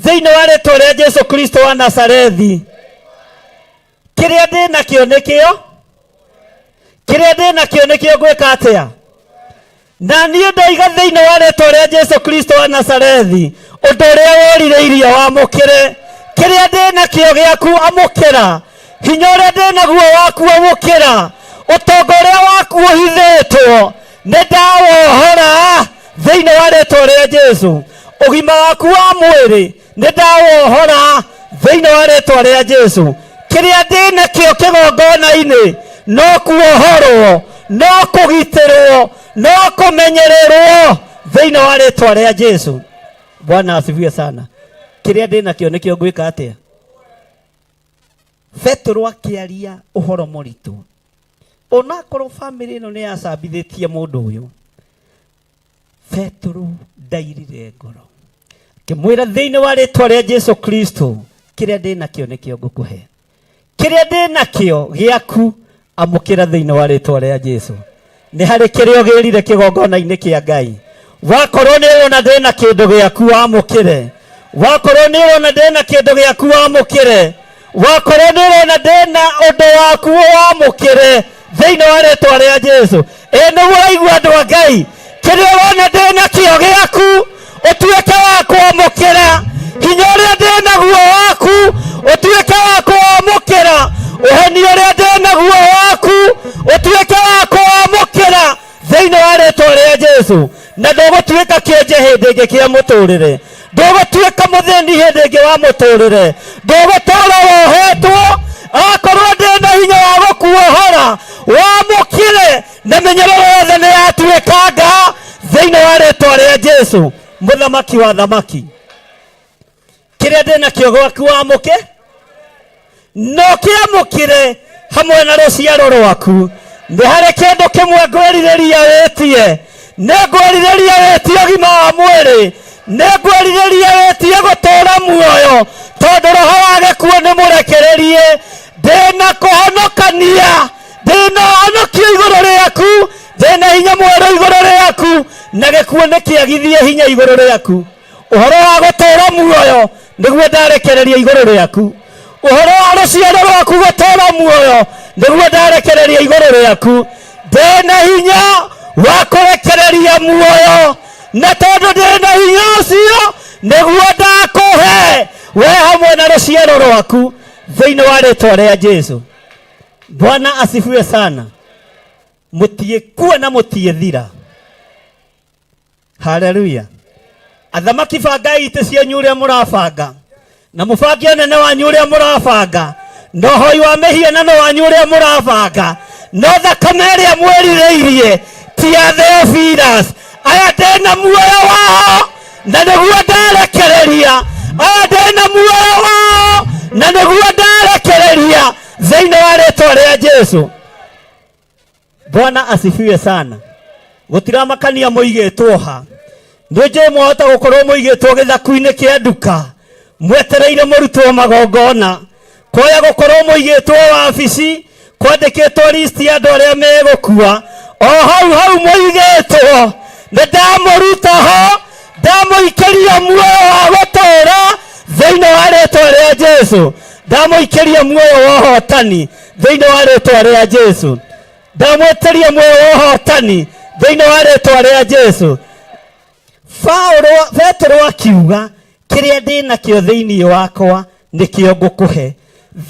thĩinĩ wa rĩtwa rĩa Jesu Kristo wa Nazarethi, kĩrĩa ndĩ nakĩo nĩkĩo, kĩrĩa ndĩ nakĩo nĩkĩo ngwĩka atĩa? Na niĩ ndoiga thĩinĩ wa rĩtwa rĩa Jesu Kristo wa Nazarethi, ũndũ ũrĩa worirĩirio wamũkĩre, kĩrĩa ndĩ nakĩo gĩaku amũkĩra, hinya ũrĩa ndĩ naguo waku amũkĩra, ũtonga ũrĩa waku ũhithĩtwo nĩ ndawohora thĩinĩ wa rĩtwa rĩa Jesu, ũgima waku wa mwĩrĩ nĩ ndawohora thĩinĩ wa rĩtwa rĩa Jesu, kĩrĩa ndĩ nakĩo kĩgongona-inĩ no kuohorwo, no kũgitĩrwo, no kũmenyererwo thĩinĩ wa rĩtwa rĩa Jesu. Bwana asifiwe sana. Kĩrĩa ndĩ nakĩo nĩkĩo ngwĩka atĩa? Petero akĩaria ũhoro mũritũ, onakorwo bamĩrĩ ĩno nĩ yacambithĩtie mũndũ ũyũ, Petero ndairire ngoro, akĩmwĩra thĩinĩ wa rĩtwa rĩa Jesu Kristo, kĩrĩa ndĩ nakĩo nĩkĩo ngũkũhe, kĩrĩa ndĩ nakĩo gĩaku amũkĩra thĩinĩ wa rĩtwa rĩa Jesu. Nĩ harĩ kĩrĩa ũgĩrire kĩgongona-inĩ kĩa Ngai, wakorwo nĩ ũrona ndĩ na kĩndũ gĩaku wamũkĩre, wakorwo nĩ ũrona ndĩ na kĩndũ gĩaku wamũkĩre, wakorwo nĩ ũrona ndĩ na ũndũ waku wamũkĩre thĩinĩ wa rĩtwa rĩa Jesu. Ĩ nĩguo ũraigua andũ a Ngai, kĩrĩa ũrona ndĩ nakĩo gĩaku ũtuĩke wa kwamũkĩra, hinya ũrĩa ndĩ naguo waku ũtuĩke wa kwamũkĩra, ũheni ũrĩa ndĩ naguo waku ũtuĩke wa kwamũkĩra thĩinĩ wa rĩtwa rĩa Jesu. Na ndũgũtuĩka kĩonje hĩndĩ ĩngĩ kĩa mũtũrĩre, ndũgũtuĩka mũthĩni hĩndĩ ĩngĩ wa mũtũrĩre, ndũgũtũra wohetwo. Akorwo ndĩ na hinya wa gũkuohora wamũkĩre, na mĩnyororo yothe nĩ yatuĩkanga thĩinĩ wa rĩtwa rĩa Jesu, mũthamaki wa thamaki. Kĩrĩa ndĩ nakĩo gwaku wamũke, no kĩamũkĩre hamwe na rũciaro rwaku. Nĩ harĩ kĩndũ kĩmwe ngwerirĩria wĩtie, nĩ ngwerirĩria wĩtie ũgima wa mwĩrĩ, nĩ ngwerirĩria wĩtie gũtũũra muoyo, tondũ roho wa gĩkuũ nĩ mũrekererie. Ndĩna kũhonokania, ndĩna ũhonokio igũrũ rĩaku, ndĩna hinya mwerũ igũrũ rĩaku, na gĩkuũ nĩ kĩagithie hinya igũrũ rĩaku. Ũhoro wa gũtũũra muoyo nĩguo ndarekereria igũrũ rĩaku, ũhoro wa rũciaro rwaku gũtũũra muoyo nĩguo ndarekereria igũrũ rĩaku. Ndĩna hinya wa kũrekereria muoyo, na tondũ ndĩna hinya ũcio nĩguo ndakũhe we hamwe na rũciaro rwaku thĩinĩ wa rĩtwa rĩa Jesu. Bwana asifiwe sana. Mũtiĩkua na mũtiĩthira. Haleluya. Athamaki, bangai itĩ cianyu ũrĩa mũrabanga, na mũbange ũnene wanyu ũrĩa mũrabanga, na ũhoi wa mĩhianano wanyu ũrĩa mũrabanga, no thakame ĩrĩa mwĩrirĩirie ti ya Theophilus. Aya ndĩna muoyo wao na nĩguo ndarekereria. Aya ndĩna muoyo wao na nĩguo ndarekereria thĩinĩ wa rĩtwa rĩa Jesu. Bwana asifiwe sana. Gũtiramakania mũigĩtwo ha, nĩ njũĩ mwahota gũkorwo mũigĩtwo gĩthaku-inĩ kĩa nduka mwetereire mũrutwo magongona, kwaya gũkorwo mũigĩtwo wabici kwandĩkĩtwo list ya andũ arĩa megũkua. O hau hau mũigĩtwo, nĩ ndamũruta ho, ndamũikĩria muoyo wa gũtũũra thĩinĩ wa rĩtwa rĩa Jesu, ndamũikĩria muoyo wa ũhotani thĩinĩ wa rĩtwa rĩa Jesu, ndamwĩtĩria muoyo wa ũhotani thĩinĩ wa rĩtwa rĩa Jesu. Paulo Petero akiuga, kĩrĩa ndĩ nakĩo thĩinĩ wakwa nĩkĩo ngũkũhe.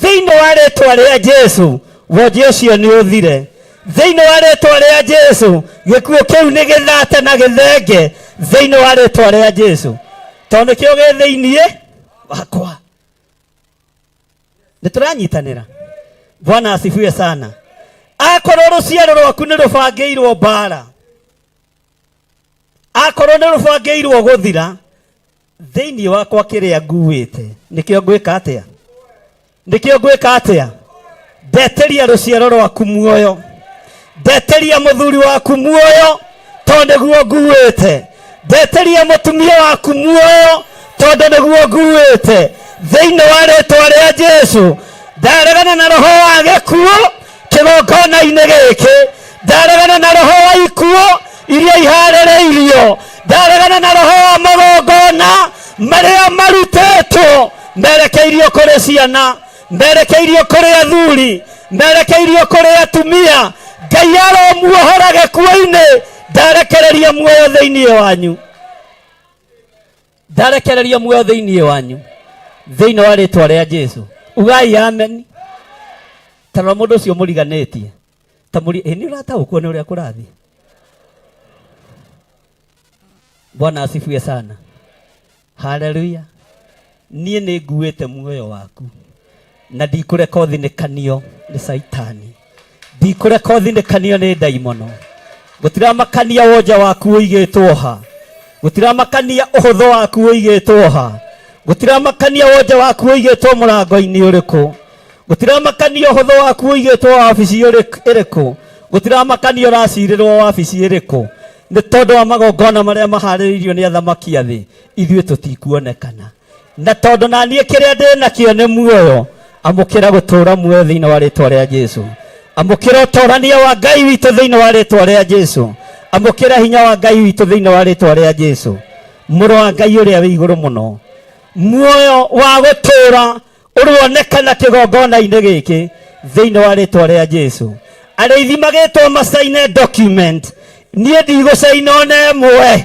Thĩinĩ wa rĩtwa rĩa Jesu, wonje ũcio nĩ ũthire. Thĩinĩ wa rĩtwa rĩa Jesu, gĩkuũ kĩu nĩ gĩthate na gĩthenge thĩinĩ wa rĩtwa rĩa Jesu, tondũ nĩkĩo gĩ thĩinĩ wakwa. Nĩ tũranyitanĩra? Bwana asifiwe sana. Akorwo rũciaro rwaku nĩ rũbangĩirwo mbara, akorwo nĩ rũbangĩirwo gũthira, thĩinĩ wakwa kĩrĩa nguĩte nĩkĩo ngwĩka atĩa? Nĩkĩo ngwĩka atĩa? Ndetĩria rũciaro rwaku muoyo, ndetĩria mũthuri waku muoyo, tondũ nĩguo nguĩte. Ndetĩria mũtumia waku muoyo, tondũ nĩguo nguĩte. Thĩinĩ wa rĩtwa rĩa Jesu, ndaregana na roho wa gĩkuũ kĩgongona-inĩ gĩkĩ, ndaregana na roho wa ikuũ iria iharĩrĩirio, ndaregana na roho wa magongona marĩa marutĩtwo merekeirio kũrĩ ciana, merekeirio kũrĩ athuri, merekeirio kũrĩ atumia. Ngai aromuohora gĩkuũ-inĩ. Ndarekereria muoyo thĩinĩ wanyu, ndarekereria muoyo thĩinĩ wanyu thĩinĩ wa rĩtwa rĩa Jesu. Ugai amen. Tarora mũndũ ũcio mũriganĩtie, ta mũri ĩ nĩ ũrataũkwo nĩ ũrĩa kũrathiĩ. Bwana asifiwe sana. Haleluya. Niĩ nĩ nguĩte muoyo waku na ndikũreka ũthinĩkanio nĩ Caitani, ndikũreka ũthinĩkanio nĩ ndaimono. Gũtiramakania wonja waku ũigĩtwo ha, gũtiramakania ũhũthũ waku ũigĩtwo ha, gũtiramakania wonja waku ũigĩtwo mũrango-inĩ ũrĩkũ, gũtiramakania ũhũthũ waku ũigĩtwo wabici ĩrĩkũ, gũtiramakania ũracirĩrwo wabici ĩrĩkũ. Nĩ tondũ wa magongona marĩa maharĩrĩirio nĩ athamaki a thĩ, ithuĩ tũtikuonekana. Na tondũ na niĩ kĩrĩa ndĩ nakĩo nĩ muoyo, amũkĩra gũtũũra muoyo thĩinĩ wa rĩtwa rĩa Jesu. Amũkĩra ũtorania wa Ngai witũ thĩinĩ wa rĩtwa rĩa Jesu. Amũkĩra hinya wa Ngai witũ thĩinĩ wa rĩtwa rĩa Jesu, mũrũ wa Ngai ũrĩa wĩ igũrũ mũno. Muoyo wa gũtũũra ũronekana kĩgongona-inĩ gĩkĩ thĩinĩ wa rĩtwa rĩa Jesu. Arĩithi magĩtwo macaine document, niĩ ndigũcaina ona ĩmwe,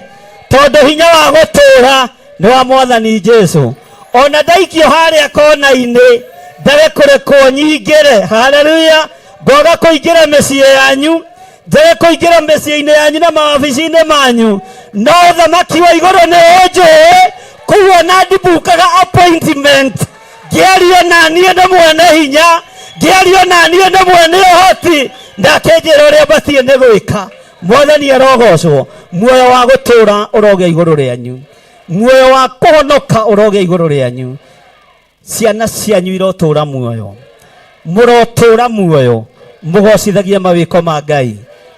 tondũ hinya wa gũtũũra nĩ wa Mwathani Jesu. Ona ndaikio harĩa kona-inĩ ndage kũrekwo nyingĩre, haleluya, ngoga kũingĩra mĩciĩ yanyu, njage kũingĩra mĩciĩ-inĩ yanyu na mawabici-inĩ manyu, no ũthamaki wa igũrũ nĩ ũnjũĩ. Kũu ona ndimbukaga appointment, ngĩario na niĩ nĩ mwene hinya, ngĩario na niĩ nĩ mwene ũhoti, ndakĩnjĩra ũrĩa batiĩ nĩ gwĩka. Mwathani arogocwo. Muoyo wa gũtũũra ũrogĩa igũrũ rĩanyu, muoyo wa kũhonoka ũrogĩa igũrũ rĩanyu. Ciana cianyu irotũũra muoyo, mũrotũũra muoyo mũgocithagie mawĩko ma Ngai,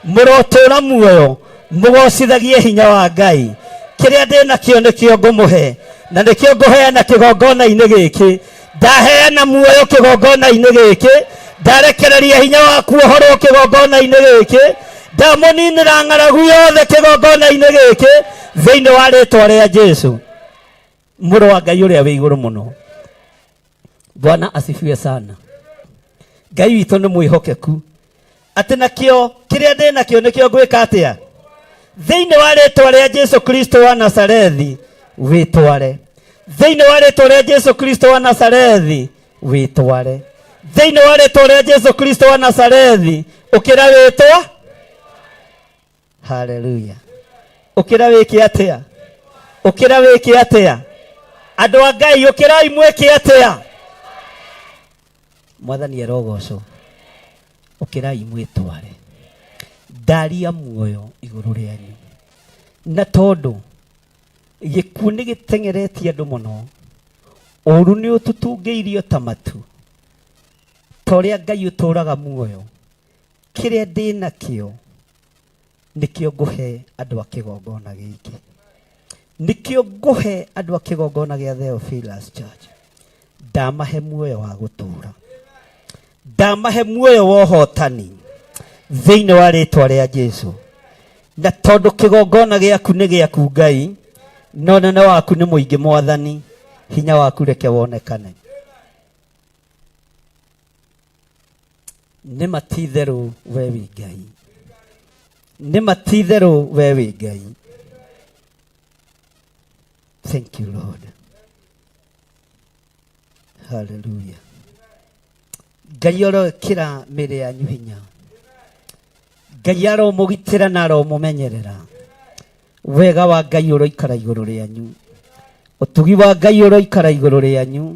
mũrotũũra muoyo mũgocithagie hinya wa Ngai. Kĩrĩa ndĩ nakĩo nĩkĩo ngũmũhe, na nĩkĩo ngũheana kĩgongona-inĩ gĩkĩ. Ndaheana muoyo kĩgongona-inĩ gĩkĩ, ndarekereria hinya wa kuohorwo kĩgongona-inĩ gĩkĩ, ndamũninĩra ng'aragu yothe kĩgongona-inĩ gĩkĩ thĩinĩ wa rĩtwa rĩa Jesu, mũrũ wa Ngai ũrĩa wĩ igũrũ mũno. Bwana asifiwe sana. Ngai witũ nĩ mwĩhokeku, atĩ nakĩo kĩrĩa ndĩ nakĩo nĩkĩo ngwĩka atĩa? Thĩinĩ wa rĩtwa rĩa Jesu Kristo wa Nazarethi, wĩtware. Thĩinĩ wa rĩtwa rĩa Jesu Kristo wa Nazarethi, wĩtware. Thĩinĩ wa rĩtwa rĩa Jesu Kristo wa Nazarethi, ũkĩra wĩtwa. Haleluya. Ũkĩra wĩke atĩa? Ũkĩra wĩke atĩa? Andũ a Ngai, ũkĩrai mwĩke atĩa? Mwathani arogocwo. Ũkĩrai mwĩtware. Ndaria muoyo igũrũ rĩanyu. Na tondũ gĩkuũ nĩ gĩteng'eretie andũ mũno, ũũru nĩ ũtũtungĩirio ta matu, ta ũrĩa Ngai ũtũũraga muoyo, kĩrĩa ndĩ nakĩo nĩkĩo ngũhe andũ a kĩgongona gĩkĩ, nĩkĩo ngũhe andũ a kĩgongona gĩa Theophilus Church. Ndamahe muoyo wa gũtũũra, ndamahe muoyo wa ũhotani thĩinĩ wa rĩtwa rĩa Jesu. Na tondũ kĩgongona gĩaku nĩ gĩaku Ngai, na ũnene waku nĩ mũingĩ Mwathani, hinya waku reke wonekane. Nĩ ma ti-itherũ we wĩ Ngai, nĩ ma ti-itherũ we wĩ Ngai. Thank you Lord. Hallelujah. Ngai arokĩra mĩĩrĩ yanyu hinya, Ngai aromũgitĩra na aromũmenyerera. Wega wa Ngai ũroikara igũrũ rĩanyu, ũtugi wa Ngai ũroikara igũrũ rĩanyu,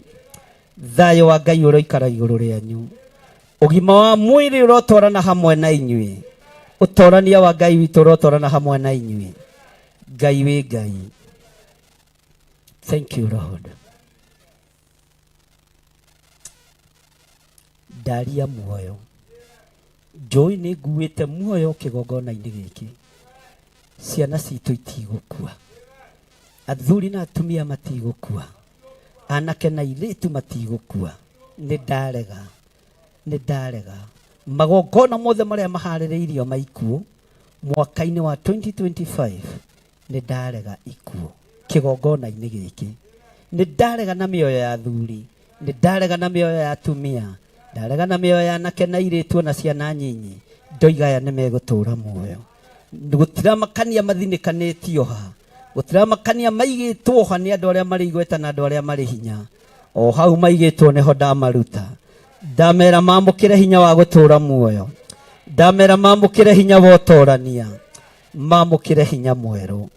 thayũ wa Ngai ũroikara igũrũ rĩanyu, ũgima wa mwĩrĩ ũrotwarana hamwe na inyuĩ, ũtorania wa Ngai witũ ũrotwarana hamwe na inyuĩ. Ngai wĩ Ngai. Thank you Lord. Ndaria muoyo, njũĩ nĩ nguĩte muoyo kĩgongona-inĩ gĩkĩ. Ciana citũ itigũkua, athuri na atumia matigũkua, anake na airĩtu matigũkua. Nĩ ndarega, nĩ ndarega magongona mothe marĩa maharĩrĩirio ma ikuũ mwaka-inĩ wa 2025. Nĩ ndarega ikuũ kĩgongona-inĩ gĩkĩ, nĩ ndarega na mĩoyo ya athuri, nĩ ndarega na mĩoyo ya atumia, ndarega na mĩoyo ya anake na airĩtu ona ciana nyinyi. Ndoiga aya nĩ megũtũũra muoyo. Gũtiramakania mathinĩkanĩtio ha, gũtiramakania maigĩtwo ha nĩ andũ arĩa marĩ igweta na andũ arĩa marĩ hinya. O hau maigĩtwo nĩho ndamaruta, ndamera mamũkĩre hinya wa gũtũũra muoyo, ndamera mamũkĩre hinya wa ũtorania, mamũkĩre hinya mwerũ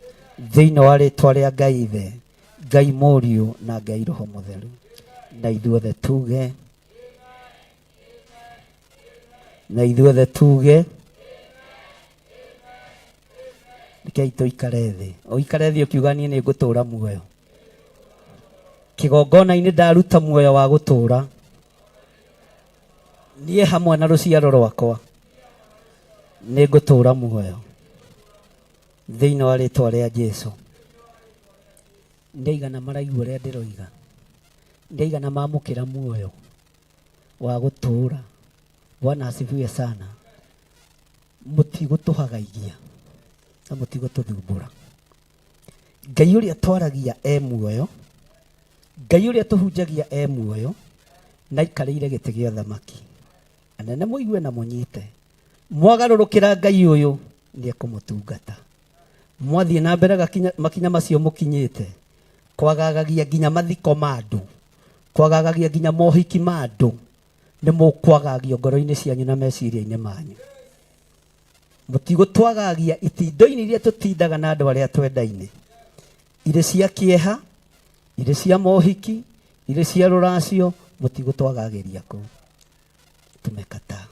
thĩinĩ wa rĩtwa rĩa Ngai Ithe, Ngai Mũriũ na Ngai Roho Mũtheru. Na ithuothe tuge, na ithuothe tuge, rekei tũikare thĩ. Ũikare thĩ ũkiuga niĩ nĩ ngũtũũra muoyo. Kĩgongona-inĩ ndaruta muoyo wa gũtũũra, niĩ hamwe na rũciaro rwakwa nĩ ngũtũũra muoyo thĩinĩ wa rĩtwa rĩa Jesu. Nĩ aigana maraigua ũrĩa ndĩroiga? Nĩ aigana mamũkĩra muoyo wa gũtũũra? Bwana asifiwe sana. Mũtigũtũhagaigia na mũtigũtũthumbũra. Ngai ũrĩa twaragia e muoyo, Ngai ũrĩa tũhunjagia e muoyo, na aikarĩire gĩtĩ gĩa ũthamaki. Anene mũigue na mũnyite, mwagarũrũkĩra Ngai ũyũ nĩ ekũmũtungata. Mwathiĩ na mbere makinya macio mũkinyĩte, kwagagagia nginya mathiko ma andũ, kwagagagia nginya mohiki ma andũ, nĩ mũkwagagio ngoro-inĩ cianyu na meciria-inĩ manyu. Mũtigũtwagagia itindo-inĩ iria tũtindaga na andũ arĩa twendaine, irĩ cia kĩeha, irĩ cia mohiki, irĩ cia rũracio, mũtigũtwagagĩria kũu. Tumekataa.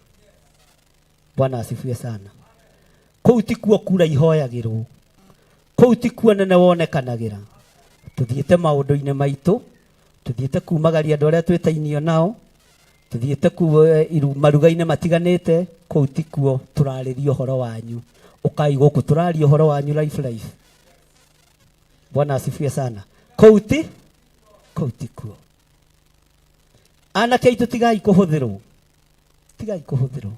Bwana asifiwe sana. Kũu tikuo kura ihoyagĩrwo, kũu tikuo nene wonekanagĩra. Tũthiĩte maũndũ-inĩ maitũ, tũthiĩte kumagaria andũ arĩa twĩtainio nao, tũthiĩte maruga-inĩ matiganĩte, kũu tikuo tũrarĩria ũhoro wanyu. Ũkai gũkũ tũraria ũhoro wanyu life life. Bwana asifiwe sana. Kũu ti, kũu tikuo. Anake aitũ tigai kũhũthĩrwo, tigai kũhũthĩrwo.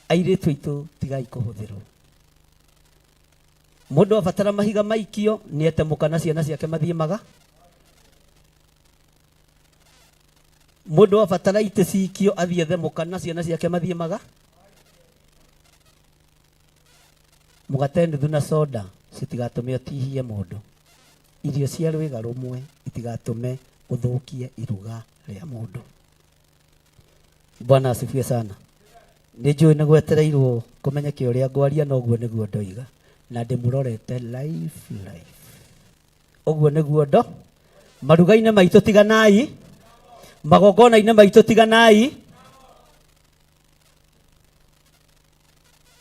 Airĩtu aitũ tigai kũhũthĩrwo. Mũndũ abatara mahiga maikio nĩ etemũka na ciana ciake mathiĩ maga. Mũndũ abatara itĩ cikio athiĩ ethemũka na ciana ciake mathiĩ maga. Mũgate nuthu na soda citigatũme ũtihie mũndũ. Irio cia rwĩga rũmwe itigatũme ũthũkie iruga rĩa mũndũ. Bwana asifiwe sana. Nĩ njũĩ nĩ gwetereirwo kũmenyeke ũrĩa ngwaria, na ũguo nĩguo ndoiga, na ndĩmũrorete live live. Ũguo nĩguo ndo maruga-inĩ maitũ tiganai, magongona-inĩ maitũ tiganai.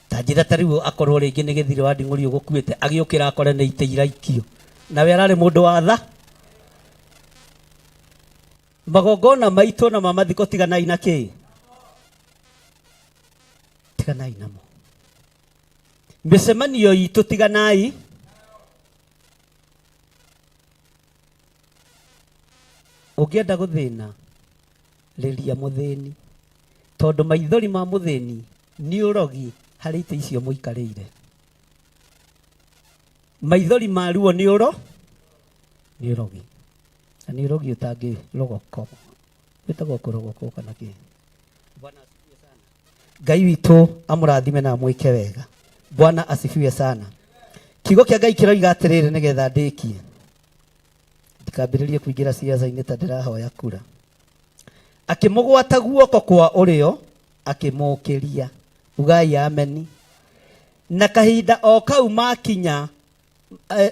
Ta njĩra ta rĩu akorwo rĩngĩ nĩ gĩthirĩ wa nding'ũri ũgũkuĩte, agĩũkĩra akore nĩ itĩ iraikio, nawe ararĩ mũndũ wa tha. Magongona maitũ na ma mathiko tiganai na kĩ, tiganai namo. Mĩcemanio itũ tiganai. Ũngĩenda gũthĩna, rĩria mũthĩni, tondũ maithori ma mũthĩni nĩ ũrogi harĩ itĩ icio mũikarĩire. Maithori ma ruo nĩ ũro nĩ ũrogi, na nĩ ũrogi ũtangĩrogoko, wĩtagwo kũrogoko kana kĩ. Bwana asifiwe sana. Ngai witũ amũrathime na amwĩke wega. Bwana asifiwe sana. Kiugo kĩa Ngai kĩroiga atĩrĩrĩ, nĩgetha ndĩkie, ndikambĩrĩrie kũingĩra ciaca-inĩ ta ndĩrahoya kura. Akĩmũgwata guoko kwa ũrĩo akĩmũũkĩria. Ugai ameni. Na kahinda o kau makinya,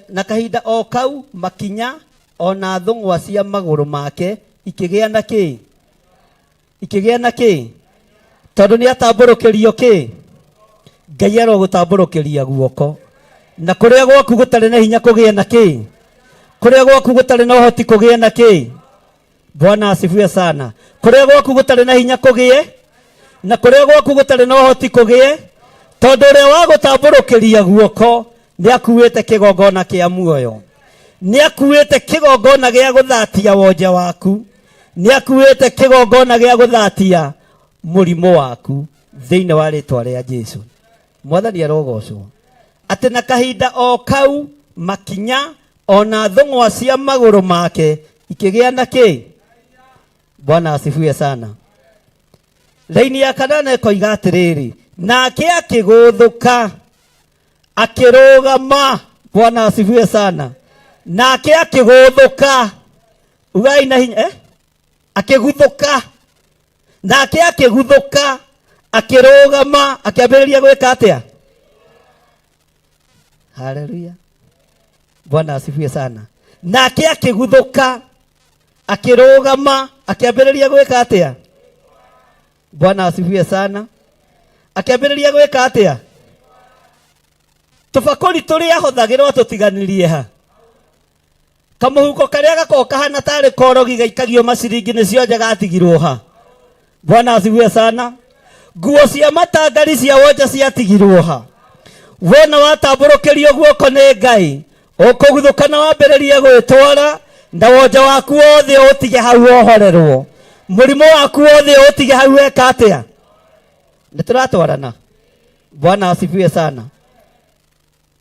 na kahinda o kau makinya ona thũng'wa cia magũrũ make ikĩgĩa na kĩ, ikĩgĩa na kĩ, tondũ nĩ atambũrũkĩrio kĩ. Ngai arogũtambũrũkĩria guoko, na kũrĩa gwaku gũtarĩ na hinya kũgĩe na kĩ, kũrĩa gwaku gũtarĩ na ũhoti kũgĩe na kĩ. Bwana asifiwe sana. Kũrĩa gwaku gũtarĩ na hinya kũgĩe, na kũrĩa gwaku gũtarĩ na ũhoti kũgĩe, tondũ ũrĩa wa gũtambũrũkĩria guoko nĩ akuĩte kĩgongona kĩa muoyo, nĩ akuĩte kĩgongona gĩa gũthatia wonje waku, nĩ akuĩte kĩgongona gĩa gũthatia mũrimũ waku thĩinĩ wa rĩtwa rĩa Jesu. Mwathani arogocwo. Atĩ na kahinda o kau makinya ona thũng'wa cia magũrũ make ikĩgĩa na kĩ. Bwana asifiwe sana. Raini ya kanana ĩkoiga atĩrĩrĩ, nake akĩgũthũka akĩrũgama. Bwana asifiwe sana. Nake akĩgũthũka, ugai na hinya, Akĩguthũka, nake akĩguthũka akĩrũgama, akĩambĩrĩria gwĩka atĩa? Haleluya, Bwana asifiwe sana. Nake akĩguthũka akĩrũgama, akĩambĩrĩria gwĩka atĩa? Bwana asifiwe sana. Akĩambĩrĩria gwĩka atĩa? Tũbakũri tũrĩa ahũthagĩrwo atũtiganirie ha? Kamũhuko karĩa gakoragwo kahana tarĩ korogi gaikagio maciringi nĩ cionje gatigirwo ha? Bwana asifiwe sana. Nguo cia matangari cia wonje ciatigirwo ha? Wona watambũrũkĩrio guoko nĩ Ngai, ũkũguthũka na wambĩrĩrie gwĩtwara, na wonje waku wothe ũtige hau wohorerwo, mũrimũ waku wothe ũtige hau weka atĩa? Nĩ tũratwarana? Bwana asifiwe sana.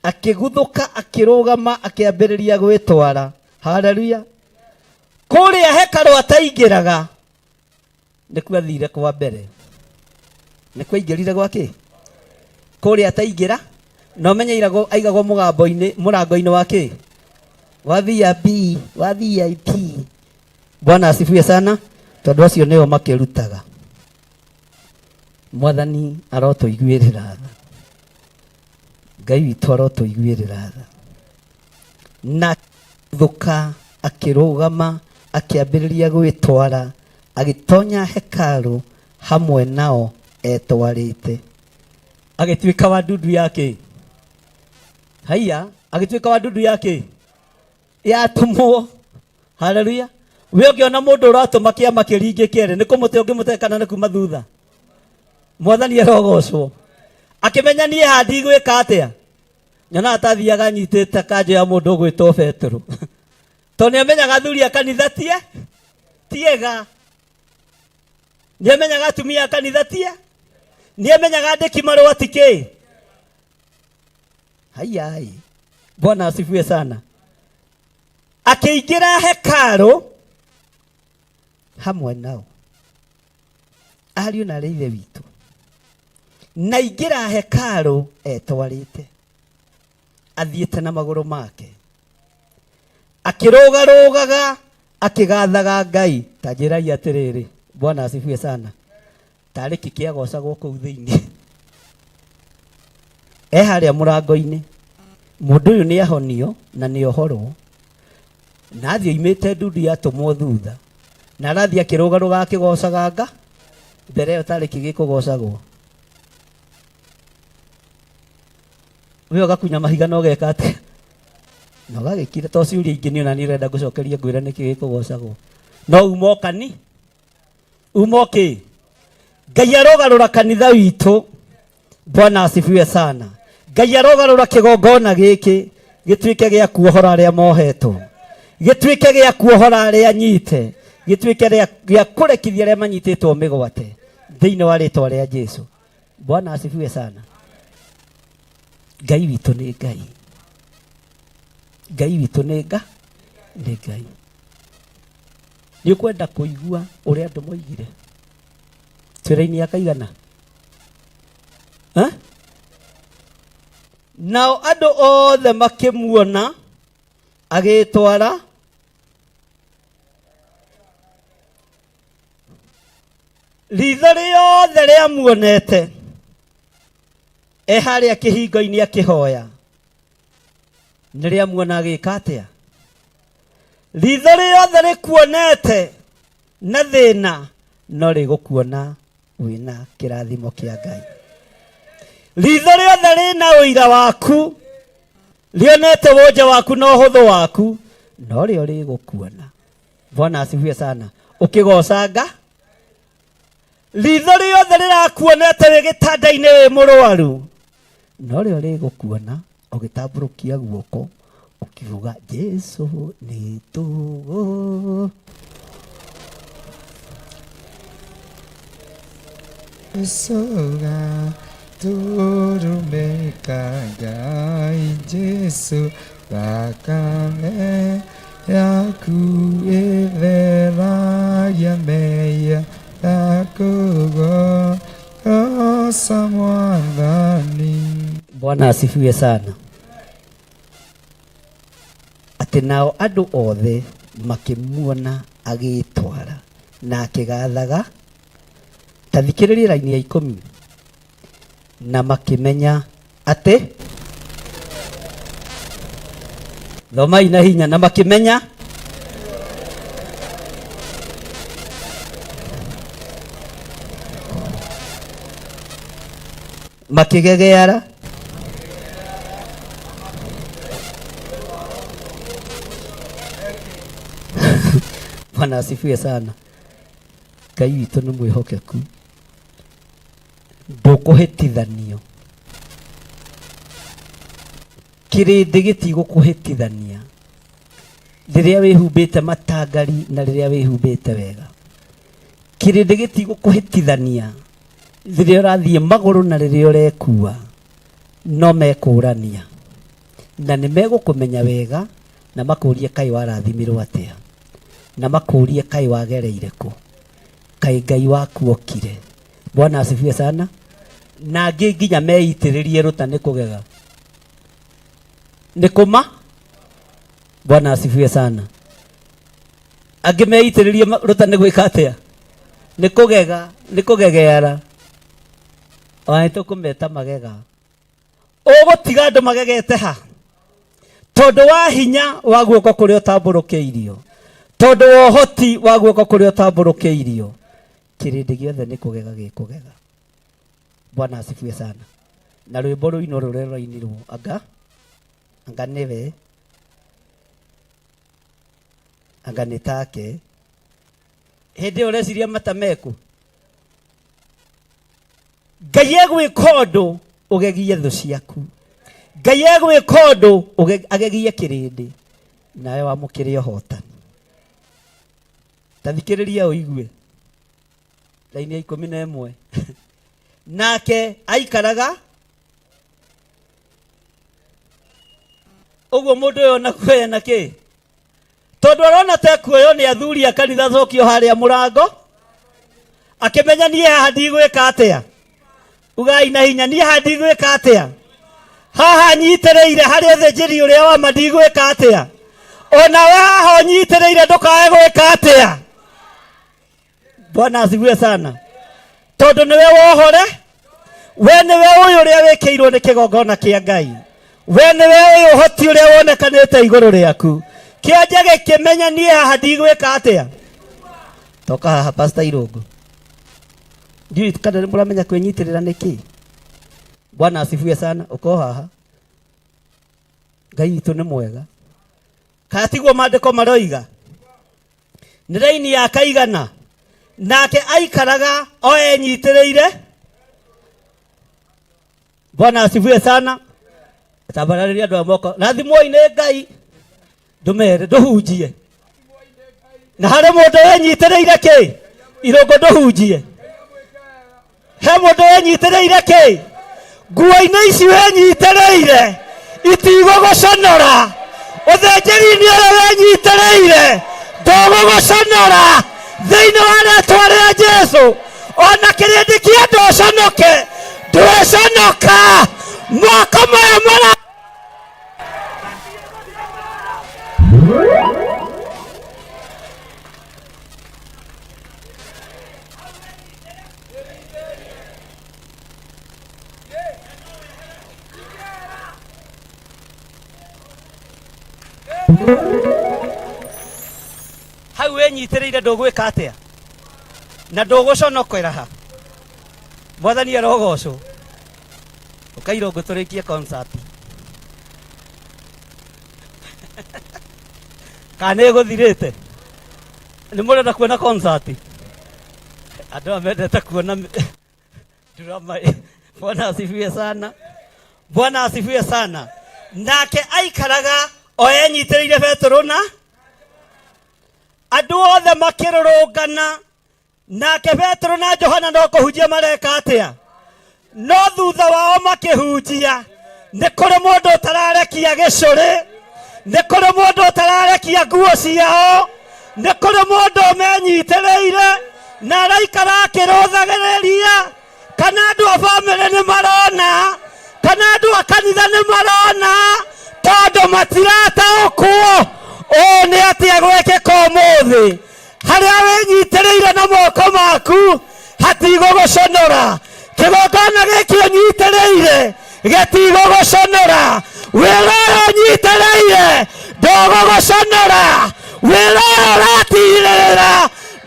Akĩguthũka akĩrũgama akĩambĩrĩria gwĩtwara. Haleluya. Kũrĩa hekarũ ataingĩraga nĩkuo athire kwa mbere, nĩkuo aingĩrire gwa kĩ? Kũrĩa ataingĩra, na ũmenye aigagwo mũgambo-inĩ, mũrango-inĩ wa kĩ? Wa VIP, wa VIP. Bwana asifiwe sana, tondũ acio nĩo makĩrutaga. Mwathani arotũiguĩrĩra tha, Ngai witũ arotũiguĩrĩra tha. Na thũka akĩrũgama akĩambĩrĩria gwĩtwara, agĩtonya hekarũ hamwe nao etwarĩte, agĩtuĩka wa ndundu yake. Haiya, agĩtuĩka wa ndundu yake yatũmwo. Haleluya. We ũngĩona mũndũ ũratũma kĩama kĩringĩke rĩ, nĩ kũmũte ũngĩmũte kana nĩ kuma thutha? Mwathani arogocwo. Akĩmenya niĩ haha ndigwĩka atĩa, nyonaga ta athiaga anyitĩte kanjũ ya mũndũ ũgwĩtwo Petero, tondũ nĩ amenyaga athuri a kanitha tie tiega, nĩ amenyaga atumia a kanitha tie, nĩ amenyaga andĩki marũa ti kĩ. Haiyai, Bwana asifiwe sana. Akĩingĩra hekarũ hamwe nao, ariũ na arĩ ithe witũ, na ingĩra hekarũ etwarĩte, athiĩte na magũrũ make, akĩrũgarũgaga akĩgathaga Ngai. Ta njĩrai atĩrĩrĩ, Bwana asifiwe sana. Tarĩ kĩ kĩagocagwo kũu thĩinĩ? E harĩa mũrango-inĩ, mũndũ ũyũ nĩ ahonio na nĩ ohorwo, na athiĩ oimĩte ndundu yatũmwo thutha, na arathiĩ akĩrũgarũga akĩgocaga nga mbere ĩyo tarĩ kĩ gĩkũgocagwo. We ũgakunya mahiga na ũgeka atĩa? Na ũgagĩkira to ciũria ingĩ niĩ ona niĩ ũrenda ngũcokerie ngwĩre nĩkĩ gĩkũgocagwo. No uma ũkani uma kĩ Ngai arogarũra kanitha witũ. Bwana asifiwe sana. Ngai arogarũra kĩgongona gĩkĩ gĩtuĩke gĩa kuohora arĩa mohetwo, gĩtuĩke gĩa kuohora arĩa nyite, gĩtuĩke gĩa kũrekithia arĩa manyitĩtwo mĩgwate thĩinĩ wa rĩtwa rĩa Jesu. Bwana asifiwe sana. Ngai witũ nĩ Ngai, Ngai witũ nĩ nga nĩ Ngai. Nĩ ũkwenda kũigua ũrĩa andũ moigire twĩra-inĩ ya kaigana? Eh? Nao andũ othe makĩmuona agĩtwara ritho rĩothe rĩamuonete e harĩa kĩhingo-inĩ akĩhoya nĩ rĩamuona agĩka atĩa. Ritho rĩothe rĩkuonete na thĩna no rĩgũkuona wĩna kĩrathimo kĩa Ngai. Ritho rĩothe rĩna ũira waku, rĩonete wonje waku na ũhũthũ waku, no rĩo rĩgũkuona. Bwana asifiwe sana. Ũkĩgocanga ritho rĩothe rĩrakuonete wĩ gĩtanda-inĩ wĩ mũrwaru, no rĩo rĩgũkuona ũgĩtambũrũkia guoko ũkiuga Jesu nĩ tũgũ.
Jesu gaturumeka Ngai Jesu thakame yaku ĩtheragia mehia ndakũgooca Mwathani.
Bwana asifiwe sana. Atĩ nao andũ othe makĩmuona agĩĩtwara na akĩgathaga. Ta thikĩrĩria raini ya ikũmi. Na makĩmenya atĩ, thomai na hinya, na makĩmenya makĩgegeara Bwana asifiwe sana. Ngai witũ nĩ mwĩhokeku, ndũkũhĩtithanio, kĩrĩndĩ gĩtigũkũhĩtithania rĩrĩa wĩhumbĩte matangari na rĩrĩa wĩhumbĩte wega. Kĩrĩndĩ gĩtigũkũhĩtithania rĩrĩa ũrathiĩ magũrũ na rĩrĩa ũrekua, no mekũrania na nĩ megũkũmenya wega na makũrie kaĩ warathimirwo atĩa, na makũrie kaĩ wagereire kũ, kaĩ Ngai waku okire. Bwana asifiwe sana. Na angĩ nginya meitĩrĩrie rũta nĩ kũgega nĩ kũma. Bwana asifiwe sana. Angĩ meitĩrĩrie rũta nĩ gwĩka atĩa? Nĩ kũgega, nĩ kũgegeara. Ona nĩ tũkũmeta magega. Ũgũtiga andũ magegete ha? Tondũ wa hinya wa guoko kũrĩa ũtambũrũkĩirio, tondũ wa ũhoti wa guoko kũrĩa ũtambũrũkĩirio, kĩrĩndĩ gĩothe nĩ kũgega gĩkũgega. Bwana asifiwe sana. Na rwĩmbo rũinwo rũrĩa rũrainirwo anga anga nĩwe anga nĩ take. Hĩndĩ ĩyo ũreciria mata meku Ngai egwĩka ũndũ ũgegie thũ ciaku. Ngai egwĩka ũndũ agegie kĩrĩndĩ, nawe wamũkĩre ũhotani. Ta thikĩrĩria ũigue raini ya 11. Nake aikaraga ũguo mũndũ ũyũ ona kuoya na kĩ, tondũ arona ta ekuoywo nĩ athuri a kanitha cokio harĩa mũrango, akĩmenya niĩ haha ndigwĩka atĩa. Ugai na hinya, niĩ haha ndigwĩka atĩa, haha nyitĩrĩire harĩ ũthĩnjĩri ũrĩa wa ma ndigwĩka atĩa. Onawe haha ũnyitĩrĩire ndũkae gwĩka atĩa. Bwana asifiwe sana. Tondũ nĩwe wohore, we nĩwe ũyũ ũrĩa wĩkĩirwo nĩ kĩgongona kĩa Ngai, we nĩwe ũyũ ũhoti ũrĩa wonekanĩte igũrũ rĩaku. Kĩonje gĩkĩmenya niĩ haha ndigwĩka atĩa. Toka haha Pastor Irũngũ, ndiũĩ kana nĩ mũramenya kwĩnyitĩrĩra nĩ kĩ. Bwana asifiwe sana. Ũko haha, Ngai witũ nĩ mwega. Kana tiguo maandĩko maroiga? Nĩ raini ya kaigana, nake aikaraga o enyitĩrĩire. Bwana asifiwe sana. Tambararĩria andũ a moko, rathimwoi nĩ Ngai, ndũmere ndũhunjie. Na harĩ mũndũ wenyitĩrĩire kĩ Irũngũ, ndũhunjie. He mũndũ wenyitĩrĩire kĩ nguo-inĩ ici wenyitĩrĩire itigũgũconora, ũthĩnjĩri-inĩ ũrĩa wenyitĩrĩire ndũgũgũconora thĩinĩ wa rĩtwa rĩa Jesu. Ona kĩrĩndĩ kĩa andũ ũconoke, ndwĩconoka moko maya mara Hau wĩnyitĩrĩire ndũgwĩka atĩa na ndũgũconokera ha. Mwathani arogocwo. Ũkairwo ngũtũrĩkie concert kana nĩ ĩgũthirĩte. Nĩ mũrenda kuona concert? Andũ aya mendete kuona drama. Bwana asifiwe sana. Bwana asifiwe sana. Nake aikaraga o enyitĩrĩire Petero, na andũ othe makĩrũrũngana, nake Petero na Johana no kũhunjia mareka atĩa? No thutha wao makĩhunjia, nĩ kũrĩ mũndũ ũtararekia gĩcũrĩ, nĩ kũrĩ mũndũ ũtararekia nguo ciao, nĩ kũrĩ mũndũ ũmenyitĩrĩire na araikara akĩrũthagĩrĩria. Kana andũ a bamĩrĩ nĩ marona, kana andũ a kanitha nĩ marona, tondũ matirataũkwo ũũ nĩ atĩa gwĩkĩka ũmũthĩ. Harĩa wĩnyitĩrĩire na moko maku hatigũgũconora. Kĩgongona gĩkĩ ũnyitĩrĩire gĩtigũgũconora. Wĩra ũyũ ũnyitĩrĩire ndũgũgũconora. Wĩra ũyũ ũratirĩrĩra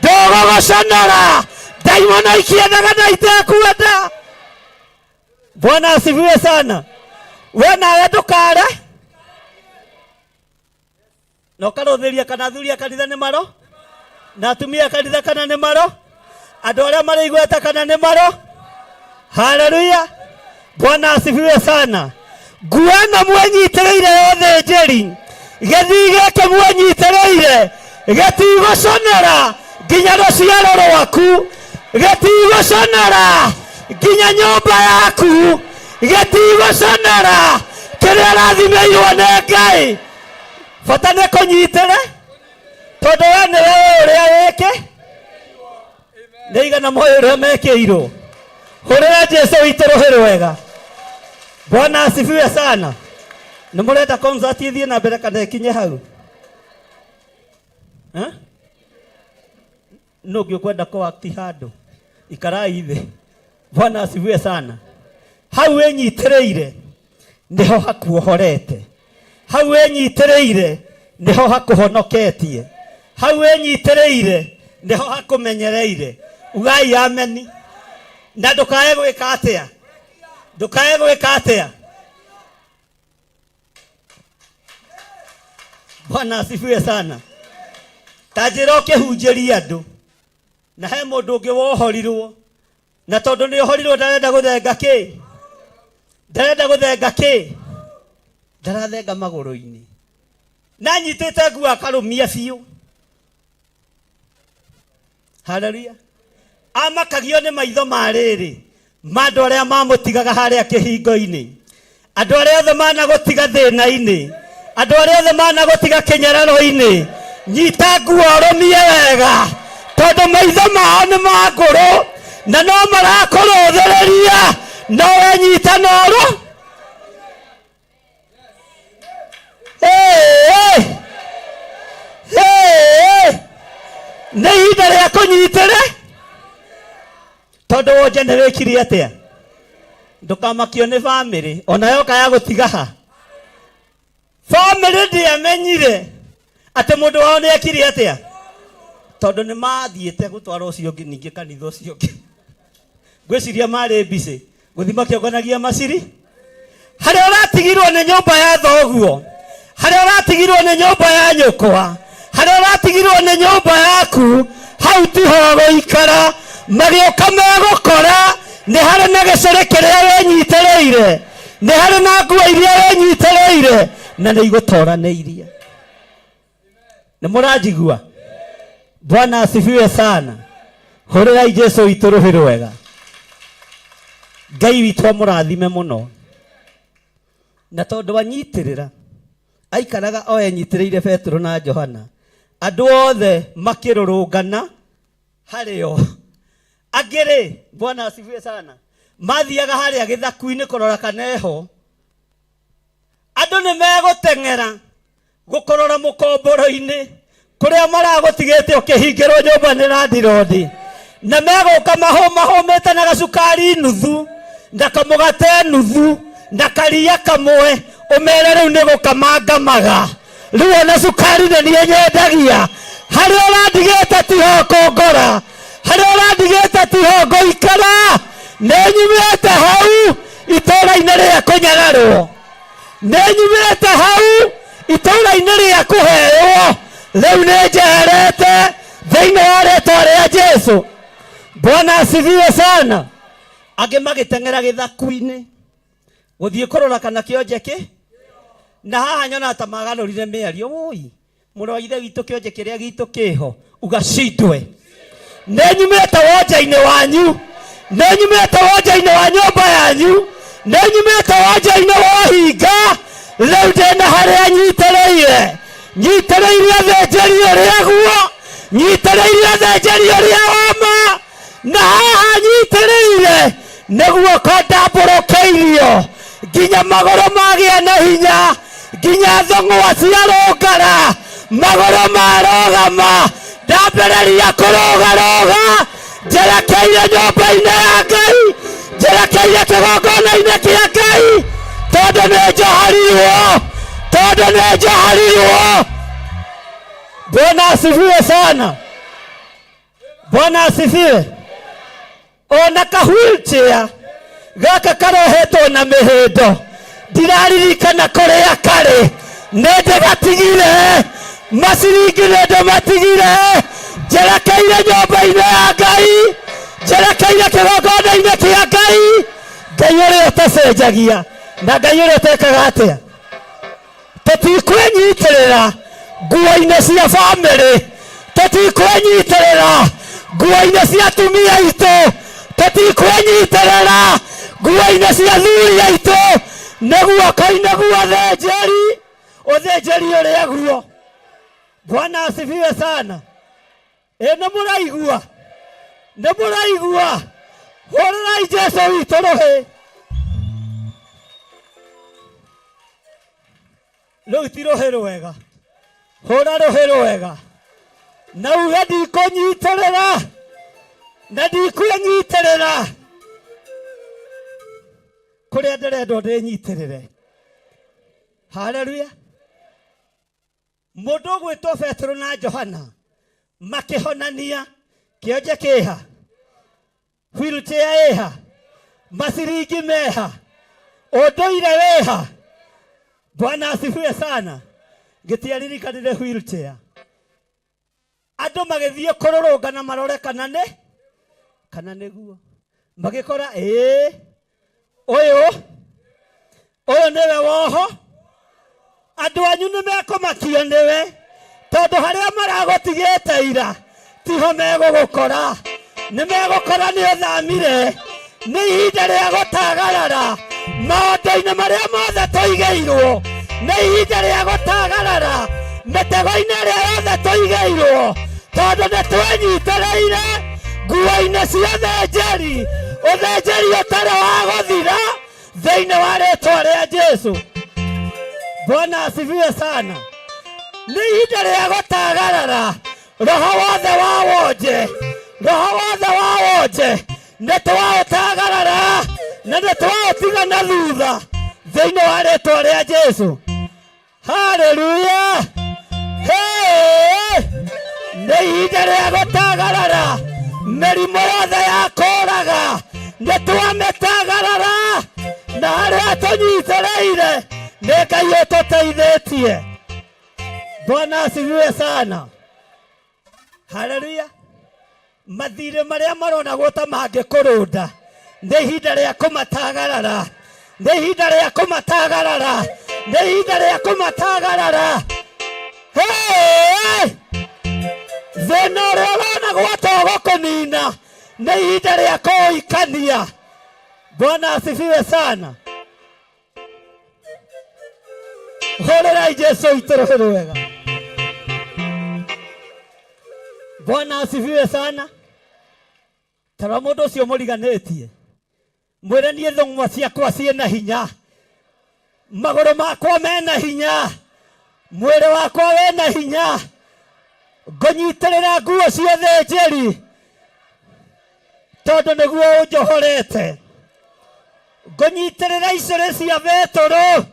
ndũgũgũconora. Ndaimono ikiendaga na itekuenda. Bwana asifiwe sana. We nawe ndũkare na ũkarũthĩria kana athuri a kanitha nĩ maro, na atumia a kanitha kana nĩ maro, andũ arĩa marĩ igweta kana nĩ maro. Haleluya, Bwana asifiwe sana. Nguo ĩno mwenyitĩrĩire ya ũthĩnjĩri, gĩthii gĩkĩ mwenyitĩrĩire gĩtigũconora nginya rũciaro rwaku, gĩtigũconora nginya nyũmba yaku, gĩtigũconora kĩrĩa ũrathimĩirwo nĩ Ngai. Bata nĩ kũnyitĩre, tondũ we nĩwe ũrĩa wĩke nĩ igana moyo ũrĩa mekĩirwo. Hũrĩra Jesu witũ rũhĩ rwega. Bwana asifiwe sana. Nĩ mũrenda concert ĩthiĩ na mbere kana ĩkinye hau? Eh? Nũ ũngĩ ũkwenda kũ handũ? Ikarai thĩ. Bwana asifiwe sana. Hau wĩnyitĩrĩire nĩho hakuohorete, hau wĩnyitĩrĩire nĩho hakũhonoketie, hau wĩnyitĩrĩire nĩho hakũmenyereire. Ugai ameni. Na ndũkae gwĩka atĩa? Ndũkae gwĩka atĩa? Bwana asifiwe sana. Ta njĩra ũkĩhunjĩria andũ, na he mũndũ ũngĩ wohorirwo, na tondũ nĩ ohorirwo ndarenda gũthenga kĩ, ndarenda gũthenga kĩ, ndarathenga magũrũ-inĩ, na anyitĩte nguo akarũmia biũ. Haleluya. Amakagio nĩ maitho ma rĩrĩ ma andũ arĩa mamũtigaga harĩa kĩhingo-inĩ, andũ arĩa othe managũtiga thĩna-inĩ, andũ arĩa othe managũtiga kĩnyararo-inĩ. Nyita nguo ũrũmie wega, tondũ maitho mao nĩ ma ngũrũ na no marakũrũthĩrĩria, no we nyita noro. Hey, hey, nĩ ihinda rĩa kũnyitĩre. Tondũ wonje nĩ wĩkire atĩa? Ndũkamakio nĩ bamĩrĩ ona yoka ya gũtiga ha. Bamĩrĩ ndĩamenyire atĩ mũndũ wao nĩ ekire atĩa, tondũ nĩ mathiĩte gũtwara ũcio ũngĩ ningĩ kanitha ũcio ũngĩ. Ngwĩciria marĩ mbicĩ gũthiĩ makĩonganagia maciri. Harĩa ũratigirwo nĩ nyũmba ya thoguo, harĩa ũratigirwo nĩ nyũmba ya nyũkwa, harĩa ũratigirwo nĩ nyũmba yaku, hau tiho gũikara. Magĩũka megũkora nĩ harĩ na gĩcũrĩ kĩrĩa wĩnyitĩrĩire, nĩ harĩ na nguo iria wĩnyitĩrĩire, na nĩ igũtoranĩirie. Nĩ mũranjigua? Bwana asifiwe sana. Hũrĩrai Jesu witũ rũhĩ rwega. Ngai witũ amũrathime mũno. Na tondũ anyitĩrĩra, aikaraga o enyitĩrĩire Petero na Johana, andũ othe makĩrũrũngana harĩ o. Angĩ-rĩ, Bwana asifiwe sana, mathiaga harĩa gĩthaku-inĩ kũrora kana eho. Andũ nĩ megũteng'era gũkũrora mũkomboro-inĩ kũrĩa maragũtigĩte ũkĩhingĩrwo nyũmba nĩ landirondi, na megũka mahũmahũmĩte na gacukari nuthu na kamũgate nuthu na karia kamwe, ũmere rĩu nĩ gũkamangamaga. Rĩu ona cukari nĩ niĩ nyendagia. Harĩa ũrandigĩte tiho kũngora, harĩa ũrandigĩte tiho ngũikara. Nĩ nyumĩte hau itũũra-inĩ rĩa kũnyararwo, nĩ nyumĩte hau itũũra-inĩ rĩa kũheywo, rĩu nĩ njeherete thĩinĩ wa rĩtwa rĩa Jesu. Bwana asifiwe sana. Angĩ magĩteng'era gĩthaku-inĩ gũthiĩ kũrora kana kĩonje kĩ na haha nyonaga ta magarũrire mĩario. Ũi mũrũ wa ithe witũ, kĩonje kĩrĩa gitũ kĩho ugacindwe. Nĩ nyumĩte wonje-inĩ wanyu, nĩ nyumĩte wonje-inĩ wa nyũmba yanyu, nĩ nyumĩte wonje-inĩ wa ũhinga. Rĩu ndĩna harĩa nyitĩrĩire, nyitĩrĩire ũthĩnjĩri ũrĩa guo, nyitĩrĩire ũthĩnjĩri ũrĩa wama, na haha nyitĩrĩire nĩ guoko ndambũrũkĩirio nginya magũrũ magĩa na hinya, nginya thũng'wa ciarũngara, magũrũ marũgama, ndambĩrĩria kũrũgarũga njerekeire nyũmba-inĩ ya Ngai, njerekeire kĩgongona-inĩ kĩa Ngai, tondũ nĩ njohorirwo, tondũ nĩ njohorirwo. Bwana asifiwe sana. Bwana asifiwe. Ona ka wheelchair gaka karohetwo na mĩhĩndo, ndiraririkana kũrĩa karĩ, nĩ ndĩgatigire maciringi, nĩ ndĩmatigire njerekeire nyũmba-inĩ ya Ngai, njerekeire kĩgongona-inĩ kĩa Ngai. Ngai ũrĩa ũtacenjagia na Ngai ũrĩa ũtekaga atĩa. Tũtikwĩnyitĩrĩra nguo-inĩ cia bamĩrĩ, tũtikwĩnyitĩrĩra nguo-inĩ cia atumia aitũ, tũtikwĩnyitĩrĩra nguo-inĩ cia athuri aitũ. Nĩ guoko-inĩ guothĩnjĩri, ũthĩnjĩri ũrĩa guo. Bwana asifiwe sana. Ĩ nĩ mũraigua, nĩ mũraigua? Hũrĩrai Jesu witũ rũhĩ. Rũu ti rũhĩ rwega, hũra rũhĩ rwega na uge ndikũnyitĩrĩra na ndikwĩnyitĩrĩra kũrĩa ndĩrendwo ndĩnyitĩrĩre. Haleluya. Mũndũ ũgwĩtwo Petero na Johana makĩhonania kĩonje kĩha, wheelchair ĩha, maciringi meha, ũndũire wĩha. Bwana asifiwe sana. Gĩtiaririkanire wheelchair. Andũ magĩthiĩ kũrũrũngana marore kana nĩ kana nĩguo, magĩkora ĩĩ, ũyũ ũyũ nĩwe woho. Andũ anyu nĩ mekũmakio nĩwe, tondũ harĩa maragũtigĩte ira tiho megũgũkora. Nĩ megũkora nĩ ũthamire. Nĩ ihinda rĩa gũtagarara maũndũ-inĩ marĩa mothe tũigĩirwo, nĩ ihinda rĩa gũtagarara mĩtego-inĩ ĩrĩa yothe tũigĩirwo, tondũ nĩ twenyitĩrĩire nguo-inĩ cia ũthĩnjĩri, ũthĩnjĩri ũtarĩ wa gũthira thĩinĩ wa rĩtwa rĩa Jesu. Bwana asifiwe sana. Nĩ ihinda rĩa gũtagarara roho wothe wa wonje, roho wothe wa wonje. Nĩ twaũtagarara na nĩ twaũtiga na thutha thĩinĩ wa rĩtwa rĩa Jesu. Haleluya! Hey! Nĩ ihinda rĩa gũtagarara mĩrimũ yothe ya kũraga, nĩ twamĩtagarara na harĩa tũnyitĩrĩire nĩ Ngai ũtũteithĩtie. Bwana asifiwe sana. Haleluya. Mathirĩ marĩa maronagwo ta mangĩkũrũnda, nĩ ihinda rĩa kũmatagarara, nĩ ihinda rĩa kũmatagarara, nĩ ihinda rĩa kũmatagarara. Hey! Thĩna ũrĩa ũronagwo ta ũgũkũnina, nĩ ihinda rĩa kũũikania. Bwana asifiwe sana. Hũrĩrai Jesu witũ rũhĩ rwega. Bwana asifiwe sana. Tara mũndũ ũcio mũriganĩtie, mwĩre niĩ thũng'wa ciakwa ciĩna hinya, magũrũ makwa mena hinya, mwĩrĩ wakwa wĩna hinya, ngũnyitĩrĩra nguo ciothe njeri tondũ nĩguo ũnjohorete, ngũnyitĩrĩra icũrĩ cia Betũrũ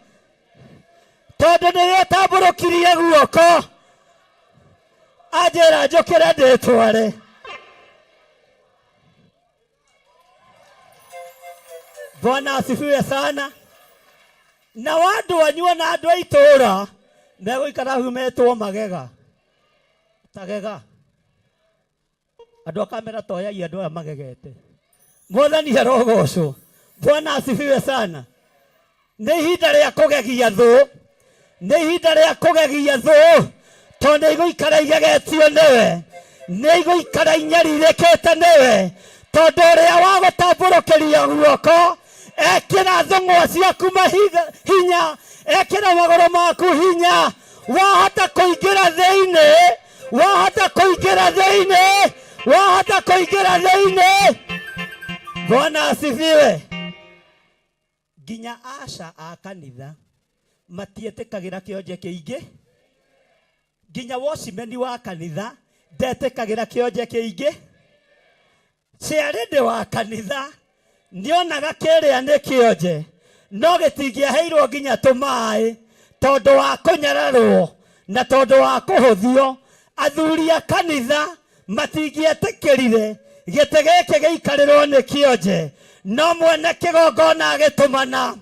tondũ nĩwe ũtambũrũkirie guoko anjĩra njũkĩre ndĩtware. Bwana asifiwe sana. Na andũ anyu na andũ a itũũra megũikara humetwo magega tagega. Andũ a kamera toyai andũ aya magegete. Mwathani arogocwo. Bwana asifiwe sana. Nĩ ihinda rĩa kũgegia thũ, nĩ ihinda rĩa kũgegia thũ, tondũ nĩ igũikara igegetio nĩwe, nĩ igũikara inyarirĩkĩte nĩwe, tondũ ũrĩa wa gũtambũrũkĩria guoko ekĩra thũng'wa ciaku mahiga hinya, ekĩra magũrũ maku hinya, wahota kũingĩra thĩinĩ, wahota kũingĩra thĩinĩ, wahota kũingĩra thĩinĩ. Bwana asifiwe. Nginya aca a kanitha matiĩtĩkagĩra kĩonje kĩingĩ, nginya watchman wa kanitha ndetĩkagĩra kĩonje kĩingĩ, chairlady wa kanitha nĩonaga kĩrĩa nĩ kĩonje no gĩtingĩaheirwo nginya tũmaĩ tondũ wa kũnyararwo na tondũ wa kũhũthio. Athuri a kanitha matingĩetĩkĩrire gĩtĩ gĩkĩ gĩikarĩrwo nĩ kĩonje, no mwene kĩgongona agĩtũmana,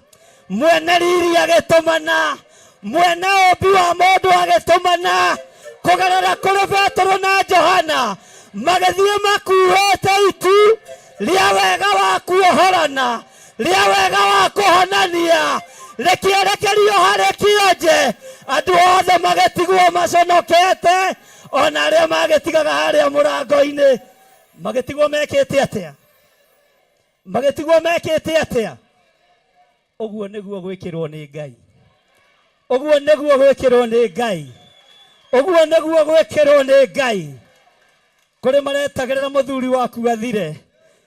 mwene riri agĩtũmana, mwene ũmbi wa mũndũ agĩtũmana kũgerera kũrĩ Petero na Johana, magĩthiĩ makuĩte itu rĩa wega wa kuohorana, rĩa wega wa kũhonania, rĩkĩerekerio harĩ kĩonje. Andũ othe magĩtigwo maconokete, ona arĩa magĩtigaga harĩa mũrango-inĩ magĩtigwo mekĩte atĩa? Magĩtigwo mekĩte atĩa? Ũguo nĩguo gwĩkĩrwo nĩ Ngai, ũguo nĩguo gwĩkĩrwo nĩ Ngai, ũguo nĩguo gwĩkĩrwo nĩ Ngai. Kũrĩ maretagĩrĩra mũthuri waku athire,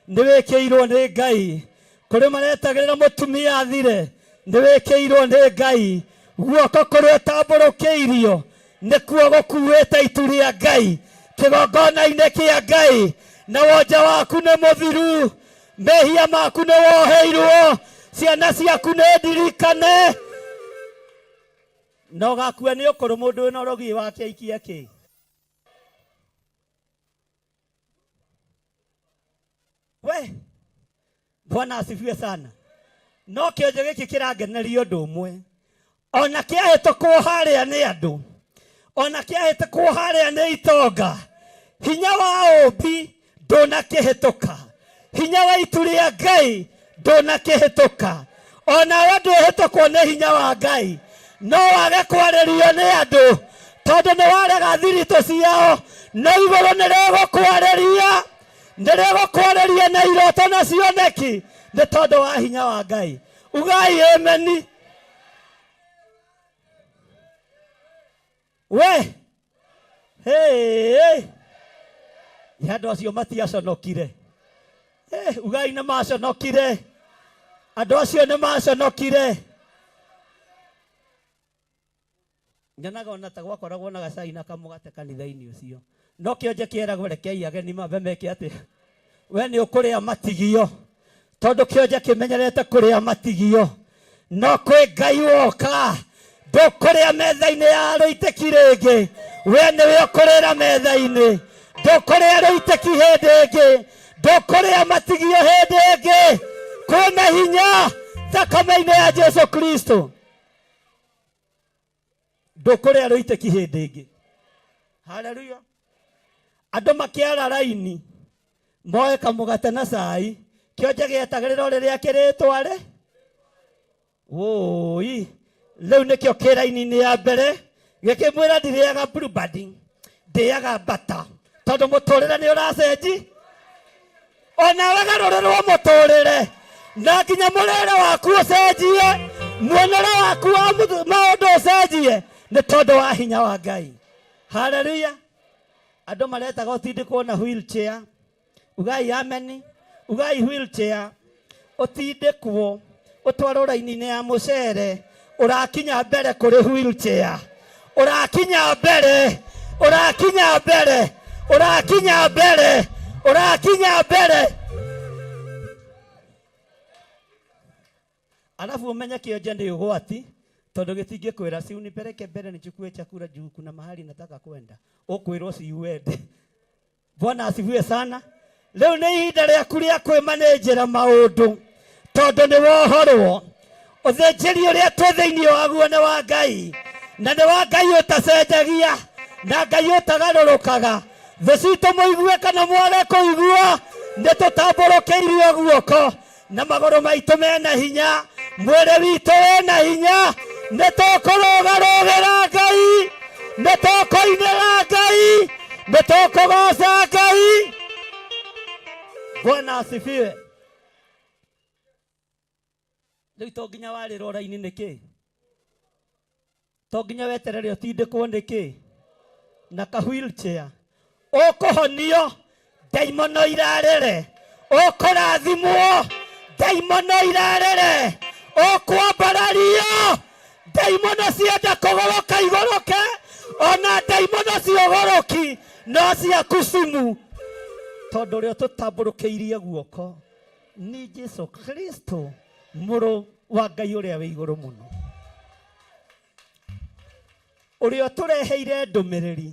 nĩ wĩkĩirwo nĩ Ngai. Kũrĩ maretagĩrĩra mũtumia athire, nĩ wĩkĩirwo nĩ Ngai. Guoko kũrĩa ũtambũrũkĩirio nĩkuo gũkuĩte itu rĩa Ngai kĩgongona-inĩ kĩa Ngai, na wonje waku nĩ mũthiru, mehia maku nĩ woheirwo, ciana ciaku nĩ ndirikane, na ũgakua nĩ ũkũrũ. Mũndũ wĩna ũrogi wake aikie kĩ? We Bwana asifiwe sana. No kĩonje gĩkĩ kĩrangeneria ũndũ ũmwe, ona kĩahĩtũkwo harĩa nĩ andũ, ona kĩahĩtũkwo harĩa nĩ itonga, hinya wa ũmbi ndũnakĩhĩtũka, hinya wa itu rĩa Ngai ndũnakĩhĩtũka. Onawe ndwĩhĩtũkwo nĩ hinya wa Ngai, no wage kwarĩrio nĩ andũ tondũ nĩ warega thiritũ ciao, no igũrũ nĩ rĩgũkwarĩria, nĩ rĩgũkwarĩria na iroto na cioneki nĩ tondũ wa hinya wa Ngai. Ugai ameni. We hey, andũ acio matiaconokire. Hey, ugai nĩ maconokire, andũ acio nĩ maconokire. Nyonaga ona ta gwakoragwo na gacai na kamũgate kanitha-inĩ ũcio, no kĩonje kĩeragwo rekei ageni mambe meke atĩa. We nĩ ũkũrĩa matigio tondũ kĩonje kĩmenyerete kũrĩa matigio no kwĩ Ngai woka ndũkũrĩa metha-inĩ ya rũitĩki rĩngĩ. We nĩwe ũkũrĩra metha-inĩ, ndũkũrĩa rũitĩki hĩndĩ ĩngĩ, ndũkũrĩa matigio hĩndĩ ĩngĩ. Kwĩna hinya thakame-inĩ ya Jesu Kristo. Ndũkũrĩa rũitĩki hĩndĩ ĩngĩ. Haleluya. Andũ makĩara raini moe kamũgate na cai, kĩonje gĩetagĩrĩra rĩrĩa kĩrĩtware. Wũi, rĩu nĩkĩo kĩ raini-inĩ ya mbere gĩkĩmwĩra ndirĩaga blueband, ndĩaga mbata, tondũ mũtũrĩre nĩ ũracenji. Onawe garũrĩrwo mũtũrĩre na nginya mũrĩre waku ũcenjie, muonere waku wa maũndũ ũcenjie, nĩ tondũ wa hinya wa Ngai. Haleluya. Andũ maretaga ũtindĩkwo na wheelchair. Ugai ameni. Ugai wheelchair. Ũtindĩkwo ũtwarwo raini-inĩ ya mũcere, ũrakinya mbere kũrĩ wheelchair. Ũrakinya mbere, ũrakinya mbere, ũrakinya mbere, ũrakinya mbere. Alafu umenye kĩonje nĩ ũgwati, tondũ gĩtingĩkwĩra si unipeleke mbere nichukue chakula juu kuna mahali nataka kwenda. Ũkwĩrwo si uende. Bwana asifiwe sana. Rĩu nĩ ihinda rĩaku rĩa kwĩmanĩnjĩra maũndũ, tondũ nĩ wohorwo. Ũthĩnjĩri ũrĩa twĩ thĩinĩ waguo nĩ wa Ngai, na nĩ wa Ngai ũtacenjagia, na Ngai ũtagarũrũkaga. Thũ citũ mũigue kana mwage kũigua, nĩ tũtambũrũkĩirio guoko, na magũrũ maitũ mena hinya, mwĩrĩ witũ wĩna hinya. Nĩ tũkũrũgarũgĩra Ngai, nĩ tũkũinĩra Ngai, nĩ tũkũgoca Ngai. Bwana asifiwe. Rĩu to nginya warĩrwo raini nĩkĩ? To nginya weterere ũtindĩkwo nĩkĩ? Na ka wheelchair. Ũkũhonio ndaimono irarĩre, ũkũrathimwo ndaimono irarĩre, ũkwambarario ndaimono cienda kũgũrũka igũrũke, ona ndaimono ciũgũrũki no ciaku cimu, tondũ ũrĩa ũtũtambũrũkĩirie guoko nĩ Jesu Kristo, mũrũ wa Ngai ũrĩa wĩ igũrũ mũno, ũrĩa ũtũreheire ndũmĩrĩri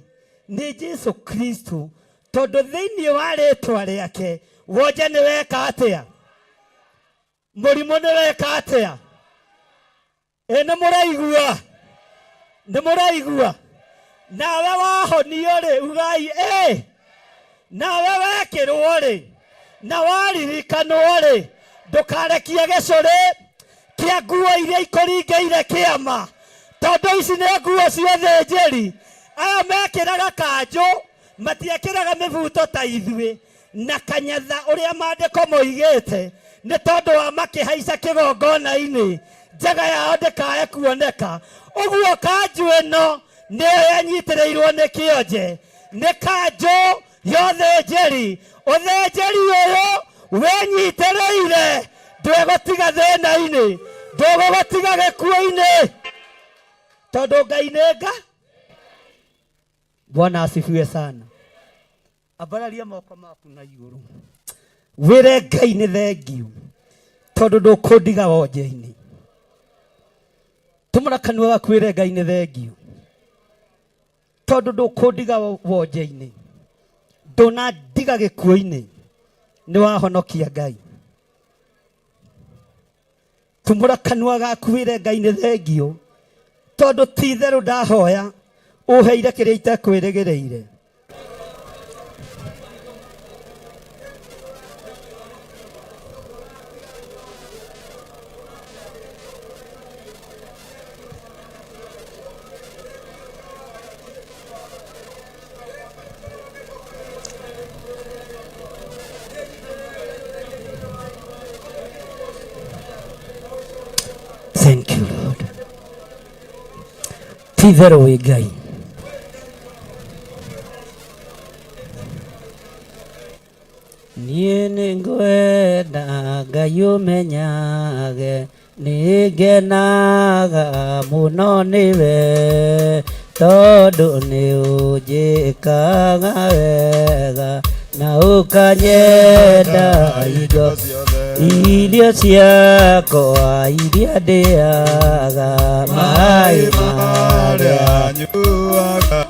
nĩ Jesu Kristo, tondũ thĩinĩ wa rĩtwa rĩake wonje nĩ weka atĩa, mũrimũ nĩ weka atĩa. Ĩ nĩ mũraigua, nĩ mũraigua. Nawe wahonio rĩ, ugai ĩ. Nawe wekĩrwo rĩ, na waririkanwo rĩ, ndũkarekie gĩcũrĩ kĩa nguo iria ikũringĩire kĩama, tondũ ici nĩ nguo cia ũthĩnjĩri. Aya mekĩraga kanjũ, matiekĩraga mĩbuto ta ithuĩ, na kanyatha ũrĩa maandĩko moigĩte, nĩ tondũ wa makĩhaica kĩgongona-inĩ, njaga yao ndĩkae kuoneka. Ũguo kanjũ ĩno nĩyo yenyitĩrĩirwo nĩ kĩonje, nĩ kanjũ ya ũthĩnjĩri. Ũthĩnjĩri ũyũ wĩnyitĩrĩire ndwegũtiga thĩna-inĩ, ndũgũgũtiga gĩkuũ-inĩ, tondũ Ngai nĩ nga. Bwana asifiwe sana. Ambararia moko maku na igũrũ, wĩre Ngai nĩ thengiũ, tondũ ndũkũndiga wonje-inĩ. Tumũra kanua gaku wĩre Ngai nĩ thengiũ, tondũ ndũkũndiga wonje-inĩ, ndũnandiga gĩkuũ-inĩ, nĩ wahonokia Ngai. Tumũra kanua gaku wĩre Ngai nĩ thengiũ, tondũ ti itherũ ndahoya ũheire kĩrĩa itekwĩrĩgĩrĩire. Thank you, Lord. Ti itherũ wĩ Ngai. Niĩ nĩngwenda Ngai ũmenyage nĩngenaga mũno nĩwe, tondũ nĩ ũnjĩkaga wega. Na ũkanyenda indo irio ciakwa iria ndĩaga, maĩ marĩa
nyuaga,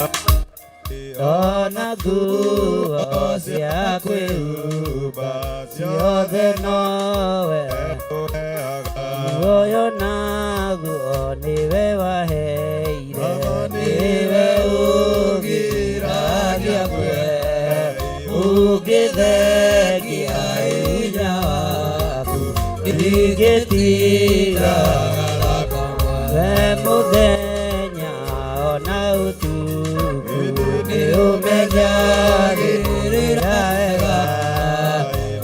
ona nguo cia kwĩhumba, ciothe nowe muoyo naguo nĩwe waheire, nĩwe ũgiragia ngwe ũngĩthengia hinya waku ndingĩtiga we mũthenya ona ũtukũ, nĩ ũmenyagĩrĩra wega,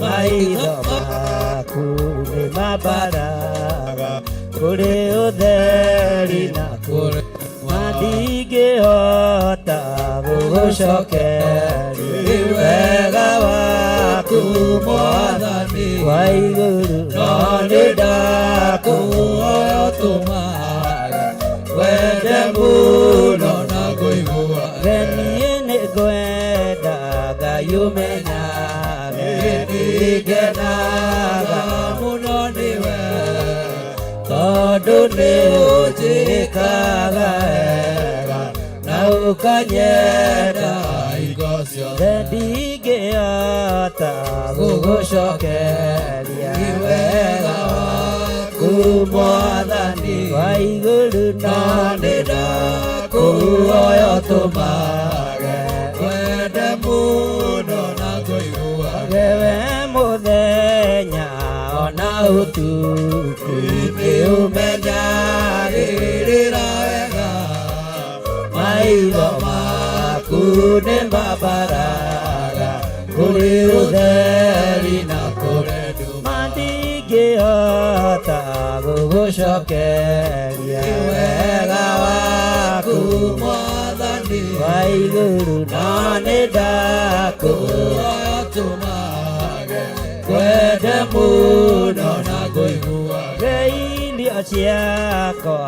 maitho maku nĩ mambaraga kũrĩ ũtheri na kũrĩ mandingĩhota gũgũcokeria wega waku Mwathani wa igũrũ, no nĩ ndakũhoya ũtũmage wende mũno na ngũigua niĩ nĩ ngwenda Ngai ũmenyage nĩngenaga mũno nĩwe, tondũ nĩ ũnjĩkaga wega na ũkanyenda
hingo ciothe,
ndingĩhota gũgũcokeria wega waku Mwathani wa igũrũ, no nĩ ndakũhoya ũtũmage
wende mũno na ngũiguage
we mũthenya ona ũtukũ, nĩ ũmenyagĩrĩra wega, maitho maku nĩ mambaraga kũrĩ ũtheri na kũrĩ nduma, ndingĩhota gũgũcokeria wega waku
Mwathani
wa igũrũ, no nĩ ndakũhoya
ũtũmage
wende mũno
na ngũiguage
irio ciakwa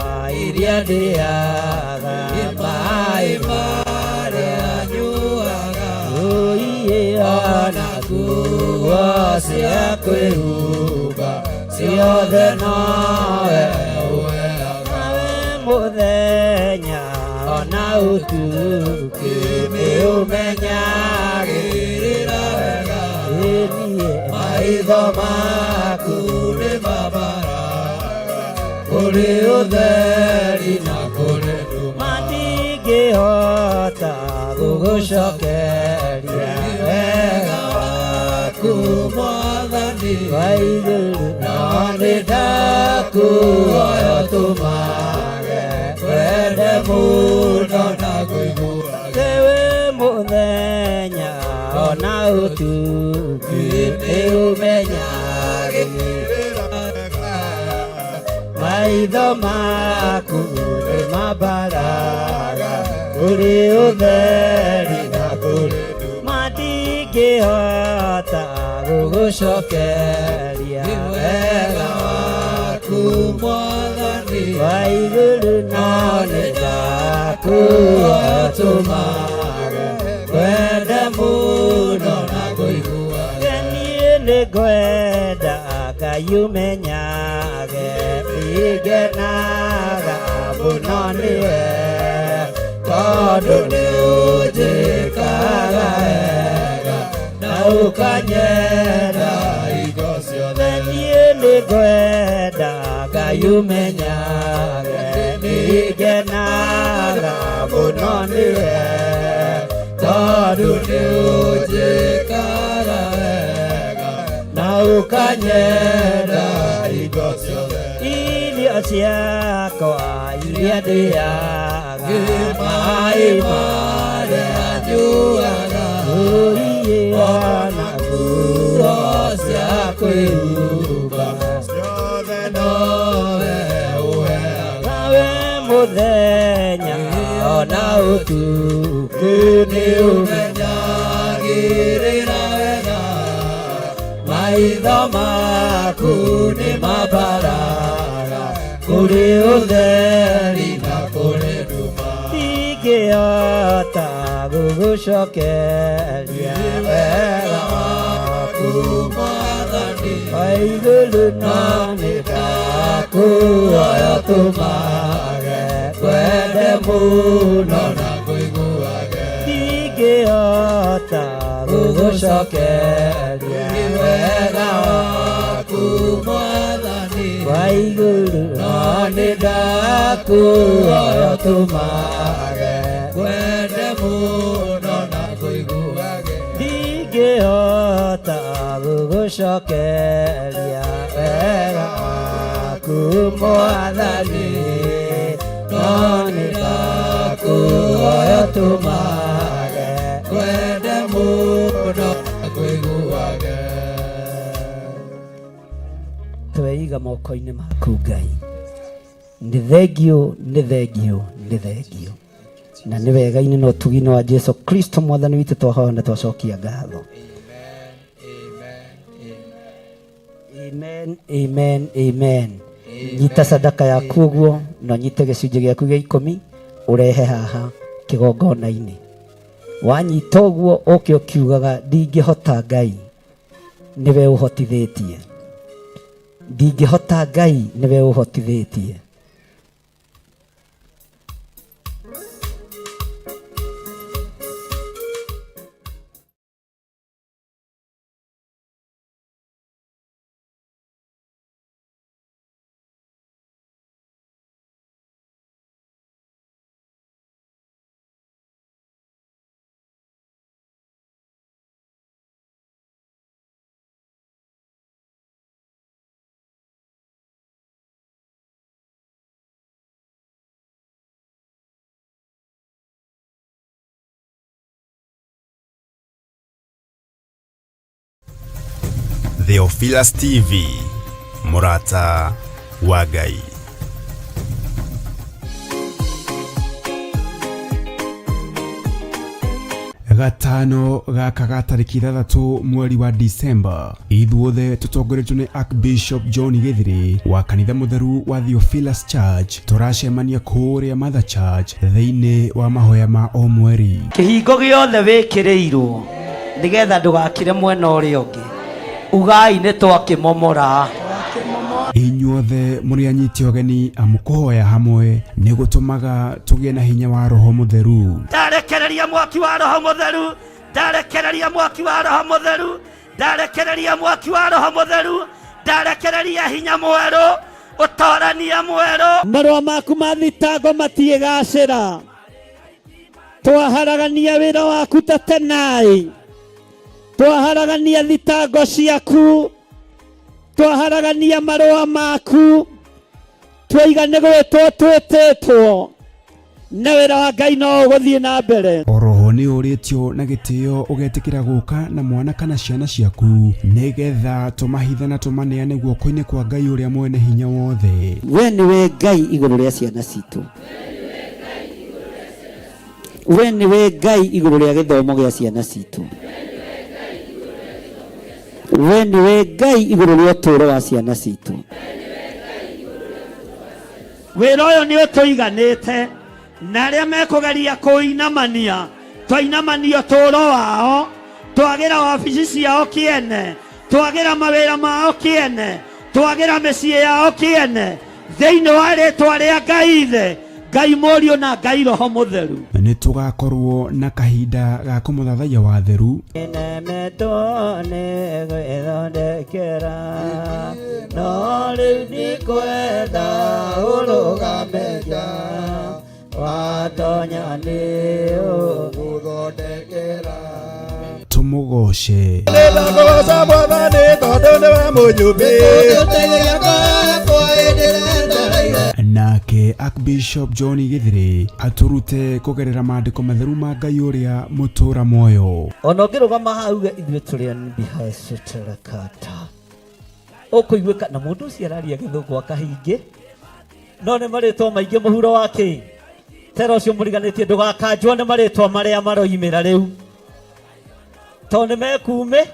iria ndĩaga,
maĩ marĩa nyuaga,
ũiĩ ona nguo cia kwĩhumba, ciothe nowe
ũheaga.
Nawe mũthenya ona ũtukũ nĩ ũmenyagĩrĩra wega, niĩ
maitho maku nĩ mambaraga kũrĩ ũtheri na kũrĩ nduma,
matingĩhota gũgũcokeria
wega waku Mwathani
wa igũrũ,
no nĩ ndakũhoya ũtũmage wende mũno na ngũiguage
we mũthenya ona ũtukũ nĩ ũmenyagĩrĩra maitho maku nĩ mambaraga kũrĩ ũtheri na kũrĩ nduma, matingĩhota gũgũcokeria
wega waku Mwathani
wa igũrũ, no nĩ ndakũhoya
ũtũmage wende mũno na ngũiguage
niĩ nĩ ngwenda Ngai ũmenyage nĩngenaga mũno nĩwe,
tondũ nĩ ũnjĩkaga wega na ũkanyenda hingo ciothe,
niĩ nĩ ngwenda Ngai ũmenyage nĩngenaga mũno nĩwe,
tondũ nĩ ũnjĩkaga wega
na ũkanyenda
hingo ciothe,
irio ciakwa iria ndĩaga,
maĩ marĩa nyuaga,
ũiĩ ona
nguo cia kwĩhumba, ciothe nowe ũheaga.
Nawe mũthenya ona ũtukũ
nĩ ũmenyagĩrĩra wega, maitho maku nĩ mambaraga kũrĩ ũtheri na kũrĩ nduma,
ndingĩhota gũgũcokeria
Gũgũcokeria wega waku Mwathani wa igũrũ, no nĩ ndakuoya tũmage kwende mũno na kũiguage. Ndingĩhota gũgũcokeria wega waku Mwathani wa igũrũ, no nĩ ndakuoya tũmage kwende mũno na kũiguage. Ndingĩhota gũgũcokeria wega waku Mwathani, no nĩ ndakuoya tũmage kwende mũno na kũiguage. Tweiga moko-inĩ maku Ngai. Nĩ thengio, nĩ thengio, nĩ thengio, na nĩ wega-inĩ na ũtugi-inĩ wa Jesu Kristo Mwathani witũ twahoya na twacokia ngatho. Amen, amen, amen. Nyita sadaka yaku ũguo, na ũnyite gĩcunjĩ gĩaku gĩa 10 ũrehe haha kĩgongona-inĩ. Wanyita ũguo ũke ũkiugaga, ndingĩhota Ngai, nĩwe ũhotithĩtie. Ndingĩhota Ngai, nĩwe ũhotithĩtie.
Theophilus TV, Mũrata wa Ngai.
Gatano gaka ga tarĩki 6 mweri wa Disemba, ithuothe tũtongoretio nĩ Archbishop John Gĩthiri wa kanitha mũtheru wa Theophilus Church, tũracemania kũrĩa Mother Church thĩinĩ wa mahoya ma o mweri.
Kĩhingo gĩothe wĩkĩrĩirwo nĩgetha ndũgakire mwena ũrĩa ũngĩ, ugai nĩ twakĩmomora.
Inyuothe mũrĩ anyiti ũgeni, amu kũhoya hamwe nĩ gũtũmaga tũgĩe na hinya wa Roho Mũtheru.
Ndarekereria mwaki wa Roho Mũtheru, ndarekereria mwaki wa Roho Mũtheru, ndarekereria mwaki wa Roho Mũtheru, ndarekereria hinya mwerũ, ũtorania mwerũ.
Marũa maku ma thitango matiĩgacĩra. Twaharagania wĩra waku ta tenai, twaharagania thitango ciaku, twaharagania marũa maku, twaiga nĩ gwĩtwo twĩtĩtwo, na wĩra wa Ngai no ũgũthiĩ na mbere.
Oroho nĩ ũrĩtio na gĩtĩo ũgetĩkĩra gũka na mwana kana ciana ciaku, nĩgetha tũmahithe na tũmaneane guoko-inĩ kwa Ngai ũrĩa mwene hinya wothe.
We nĩwe Ngai igũrũ rĩa ciana citũ. We nĩwe Ngai igũrũ rĩa gĩthomo gĩa ciana citũ. We nĩwe Ngai igũrũ rĩa ũtũũro wa ciana citũ.
Wĩra ũyũ nĩ ũtũiganĩte, na arĩa mekũgeria kũinamania, twainamania ũtũũro wao, twagĩra wabici ciao kĩene, twagĩra mawĩra mao kĩene, twagĩra mĩciĩ yao kĩene, thĩinĩ wa rĩtwa rĩa Ngai Ithe, Ngai Mũriũ na Ngai Roho Mũtheru.
Nĩ tũgakorwo na kahinda ga kũmũthathaiya wa theru.
Nemetwo nĩ gwĩthondekera, no rĩu ndikwenda ũrũgame nja, watonya nĩ ũgũthondekera.
Tũmũgoce.
Nĩndakũgoca Mwathani tondũ nĩwe mũnyũmbi.
Nake Archbishop John Gĩthiri atũrute kũgerera maandĩko matheru ma Ngai ũrĩa mũtũra muoyo.
Ona ũngĩrũgama haha uge ithuĩ tũrĩ anbihacĩtĩrakata, ũkũiguĩka na mũndũ ũcio araria gĩthũngũ akahingĩ, no nĩ marĩtwa maingĩ mũhuro wa kĩ tera ũcio mũriganĩtie. Ndũgakanjwo nĩ marĩtwa marĩa maroimĩra rĩu, tondũ nĩ mekuumĩ.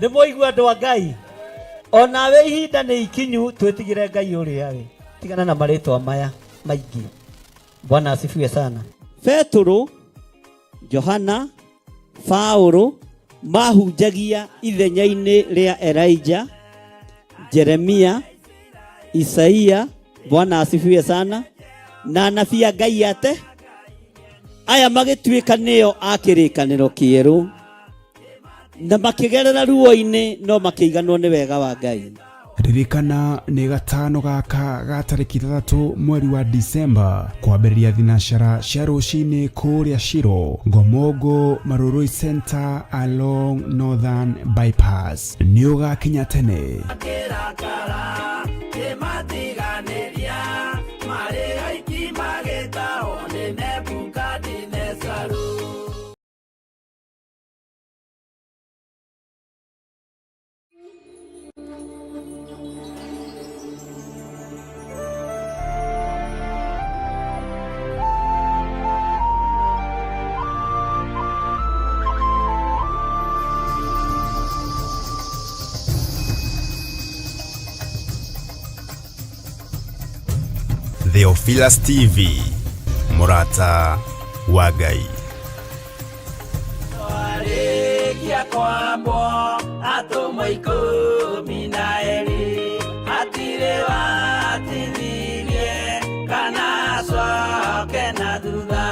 Nĩ mwaigua andũ a Ngai, onawe ihinda nĩ ikinyu twĩtigĩre Ngai ũrĩa we tigana na marĩtwa maya maingĩ. Bwana asifiwe sana.
Petũrũ.
Johana, Paulo mahunjagia ithenya-inĩ rĩa Elijah, Jeremia, Isaia, Bwana asifiwe sana, na anabii a Ngai ate aya magĩtuĩka nĩo a kĩrĩkanĩro kĩerũ na makĩgerera ruo-inĩ no makĩiganwo nĩ wega wa Ngai.
Ririkana nĩ gatano gaka ga tarĩki 6 mweri wa Disemba kwambĩrĩria thinacara cia rũcinĩ kũrĩa Shiro Ngomongo Marurui Center along Northern Bypass. Nĩ ũgakinya tene.
Kĩrakara kĩmatiganĩria marĩ aiki magĩtahwo nĩ Nebukadinezaru.
Theophilus TV, mũrata wa Ngai.
Twarĩkia kwambwo atũmwo 12 hatirĩ watithirie kana acoke na thutha.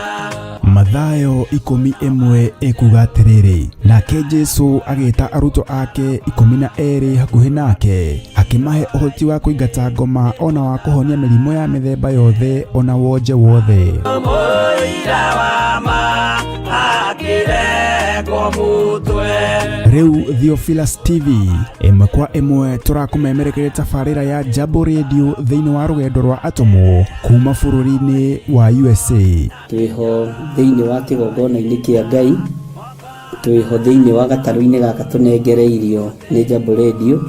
Mathayo 11 ekuga atĩrĩrĩ, nake Jesu agĩta arutwo ake 12 hakuhĩ nake, akĩmahe ũhoti wa kũingata ngoma ona wa kũhonia mĩrimũ ya mĩthemba yothe ona wonje wothe.
Mũira wa ma akĩrekwo mũtwe.
Rĩu Theophilus TV ĩmwe kwa ĩmwe tũrakũmemerekeria tabarĩra ya Jambo Radio thĩinĩ wa rũgendo rwa atũmwo kuma bũrũri-inĩ wa USA.
Twĩho thĩinĩ wa kĩgongona-inĩ kĩa Ngai, twĩho thĩinĩ wa gatarũ-inĩ gaka tũnengereirio nĩ Jambo Radio.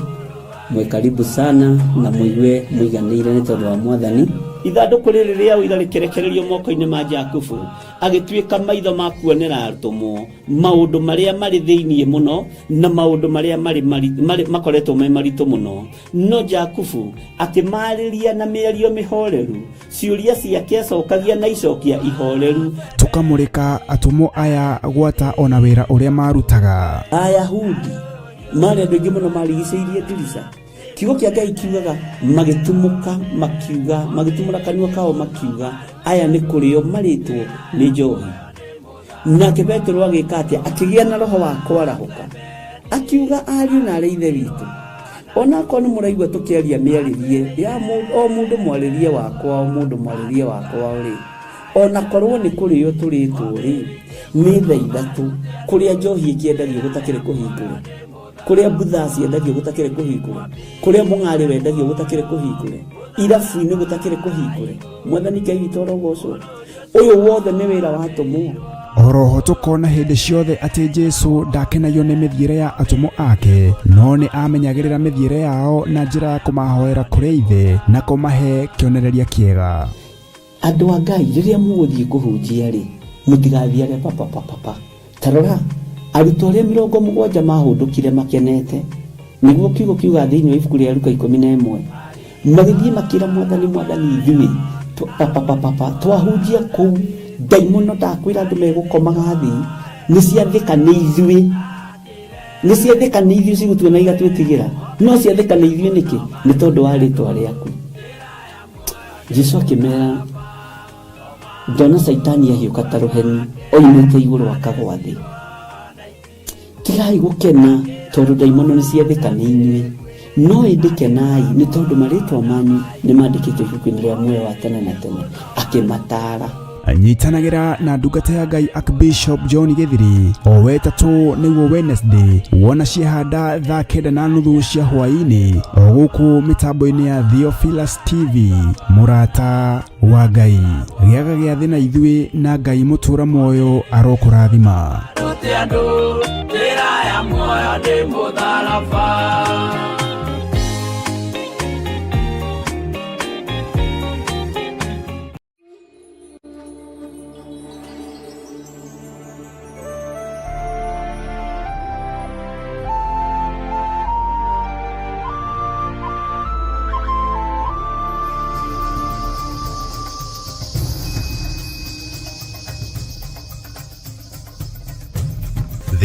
Mwĩ karibu sana na mũigue mũiganĩire nĩ tondũ wa Mwathani.
Ithandũkũ rĩrĩ rĩa ũira rĩkĩrekererio moko-inĩ ma Jakubu, agĩtuĩka maitho ma kuonera atũmwo maũndũ marĩa marĩ thĩinĩ mũno na maũndũ marĩa marĩ makoretwo me maritũ mũno. No Jakubu akĩmarĩria na mĩario mĩhoreru, ciũria ciake acokagia na icokia ihoreru.
Tũkamũrĩka atũmwo aya gwata ona wĩra ũrĩa marutaga.
Ayahudi marĩ andũ aingĩ mũno marigicĩirie ndirica. Kiugo kĩa Ngai kiugaga magĩtumũka makiuga, magĩtumũra kanua kao makiuga, aya nĩ kũrĩo marĩtwo nĩ njohi. Nake Petero agĩka atĩa? Akĩgĩa na roho wa kwarahũka, akiuga ariũ na arĩ ithe witũ, onakorwo nĩ mũraigua tũkĩaria mĩarĩrie ya o mũndũ mwarĩrie wakwa, o mũndũ mwarĩrie wakwa rĩ, onakorwo nĩ kũrĩo tũrĩtwo rĩ, nĩ thaa 3 kũrĩa njohi ĩkĩendagio gũtakĩrĩ kũhingũre, kũrĩa mbutha ciendagio gũtakĩrĩ kũhingũre, kũrĩa mũng'arĩ wendagio gũtakĩrĩ kũhingũre, irabu-inĩ gũtakĩrĩ kũhingũre. Mwathani Ngai witũ arogocwo. Ũyũ wothe nĩ wĩra wa atũmwo.
Oroho tũkona hĩndĩ ciothe atĩ Jesu ndakenagio nĩ mĩthiĩre ya atũmwo ake, no nĩ amenyagĩrĩra mĩthiĩre yao na njĩra ya kũmahoera kũrĩ Ithe na kũmahe kĩonereria kĩega.
Andũ a Ngai, rĩrĩa mũgũthiĩ kũhunjia rĩ, mũtigathiage papa papa pa. Ta rora, arutwo arĩa 70 mahũndũkire makenete, nĩguo kiugo kiuga thĩinĩ wa ibuku rĩa Luka 11, magĩthiĩ makĩra Mwathani, Mwathani, ithuĩ papa papa pa, twahunjia kũu ndaimono ndakwĩra andũ megũkomaga thĩ, nĩ ciathĩka nĩ ithuĩ, nĩ ciathĩka nĩ ithuĩ cigũtuona igatwĩtigĩra, no ciathĩka nĩ ithuĩ nĩkĩ? Nĩ tondũ wa rĩtwa rĩaku. Jesu akĩmera, ndona Caitani ahiũka ta rũheni oimĩte igũrũ akagwa thĩ. Tigai gũkena tondũ ndaimono nĩ ciathĩka nĩ inyuĩ, no ĩndĩ kenai nĩ tondũ marĩtwa manyu nĩ mandĩkĩtwo ibuku-inĩ rĩa muoyo wa tene na tene. Akĩmataara.
Nyitanagĩra na ndungata ya Ngai Archbishop John Gĩthiri o wetatũ nĩguo Wednesday, wona ciehanda thaa 9:30 cia hwaĩ-inĩ o gũkũ mĩtambo-inĩ ya Theophilus TV. Mũrata wa Ngai, gĩaga gĩathĩ na ithuĩ na Ngai mũtũra muoyo arokũrathima.
Rute andũ njĩra ya muoyo nĩ mũtharaba.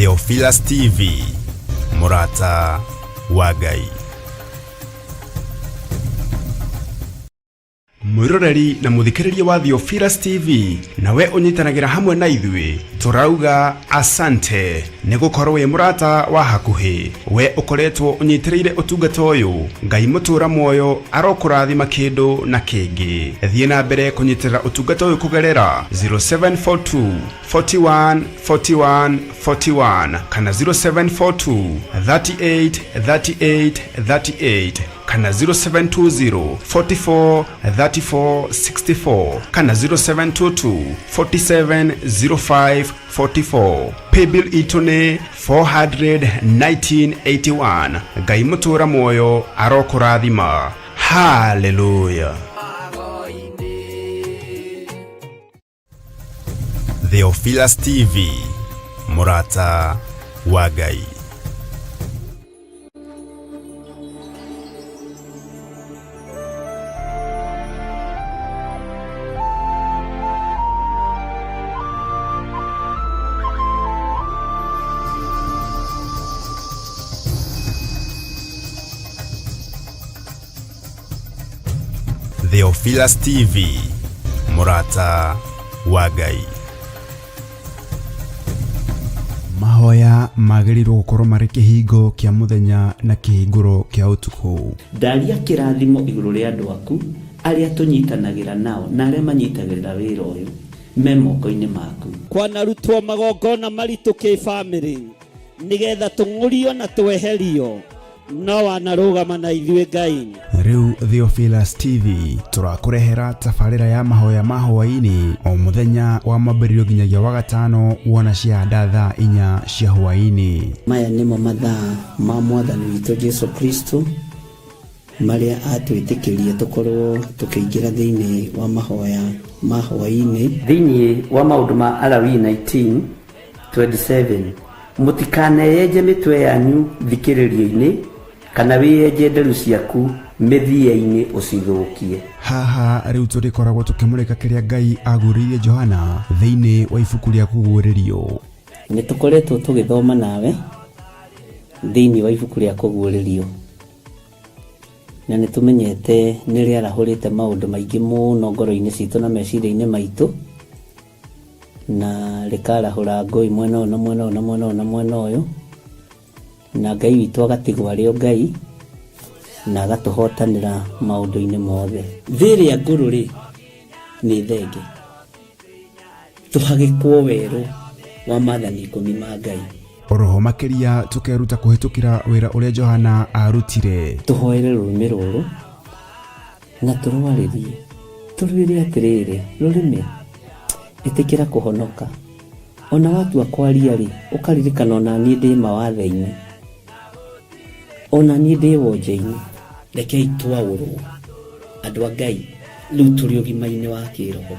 Theophilus TV, mũrata wa Ngai. Mwĩroreri na mũthikĩrĩria wa Theophilus TV, nawe ũnyitanagĩra hamwe na ithuĩ, tũrauga asante nĩ gũkorwo wĩ mũrata wa hakuhĩ. We ũkoretwo ũnyitĩrĩire ũtungata ũyũ, Ngai mũtũra muoyo arokũrathima kĩndũ na kĩngĩ. Thiĩ na mbere kũnyitĩrĩra ũtungata ũyũ kũgerera 0742 41 41 41 kana 0742 38 38 38 kana 0720 44 34 64 kana 0722 47 05 44. Paybill itũ nĩ 41981. Ngai mũtũra muoyo arokũrathima. Haleluya. Theophilus TV, mũrata wa Ngai. Theophilus TV, mũrata wa Ngai. Mahoya magĩrĩirwo gũkorwo marĩ kĩhingo kĩa mũthenya na kĩhingũro kĩa ũtukũ.
Ndaria kĩrathimo igũrũ rĩa andũ aku arĩa tũnyitanagĩra nao na arĩa manyitagĩrĩra wĩra ũyũ me moko-inĩ maku.
Kwanarutwo magongona maritũ kĩbamĩrĩ nĩgetha tũng'ũrio na tweherio, no wanarũgama na ithuĩ Ngai.
Rĩu Theophilus TV tũrakũrehera tabarĩra ya mahoya ma hwaĩ-inĩ o mũthenya wa mwambĩrĩrio nginyagia wa gatano wona ciahanda thaa 4 cia hwaĩ-inĩ.
Maya nĩmo mathaa ma Mwathani witũ Jesu Kristo marĩa atwĩtĩkĩrie tũkorwo tũkĩingĩra thĩinĩ wa mahoya ma hwaĩ-inĩ.
Thĩinĩ wa maũndũ ma Alawii 19:27, mũtikaneyenje mĩtwe yanyu thikĩrĩrio-inĩ kana wĩyenje nderu ciaku mĩthia-inĩ ũcithũkie.
Haha rĩu tũrĩkoragwo tũkĩmũrĩka kĩrĩa Ngai agũrĩirie Johana thĩinĩ wa ibuku rĩa Kũguũrĩrio.
Nĩ tũkoretwo tũgĩthoma nawe thĩinĩ wa ibuku rĩa Kũguũrĩrio, na nĩ tũmenyete nĩ rĩarahũrĩte maũndũ maingĩ mũno ngoro-inĩ citũ na meciria-inĩ maitũ, na rĩkarahũra ngũĩ mwena ũyũ na mwena ũyũ na mwena ũyũ na mwena ũyũ, na Ngai witũ agatigwo arĩ o Ngai na agatũhotanĩra maũndũ-inĩ mothe.
Thĩ ĩrĩa ngũrũ rĩ nĩ thenge, tũhagĩkwo werũ wa maathani 10 ma Ngai.
Oroho makĩria tũkeruta kũhĩtũkĩra wĩra ũrĩa Johana arutire.
Tũhoere rũrĩmĩ rũrũ na tũrwarĩrie, tũrwĩre atĩrĩrĩ, rũrĩmĩ ĩtĩkĩra kũhonoka. Ona watua kwaria rĩ, ũkaririkana ona niĩ ndĩ mawathe-inĩ, ona niĩ ndĩ wonje-inĩ.
Rekei twaũrwo andũ a Ngai rĩu tũrĩ ũgima-inĩ wa kĩroho,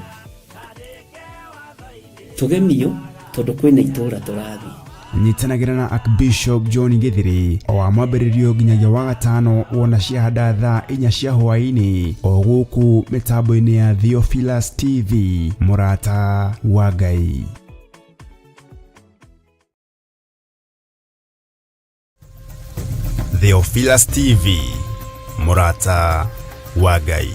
tũgemio tondũ kwĩna itũũra tũrathiĩ.
Nyitanagĩra na Archbishop John Githiri o wa mwambĩrĩrio nginyagia wa gatano wona ciahanda thaa 4 cia hwaĩ-inĩ o gũkũ mĩtambo-inĩ ya Theophilus TV, mũrata wa Ngai. Theophilus TV, mũrata wa Ngai.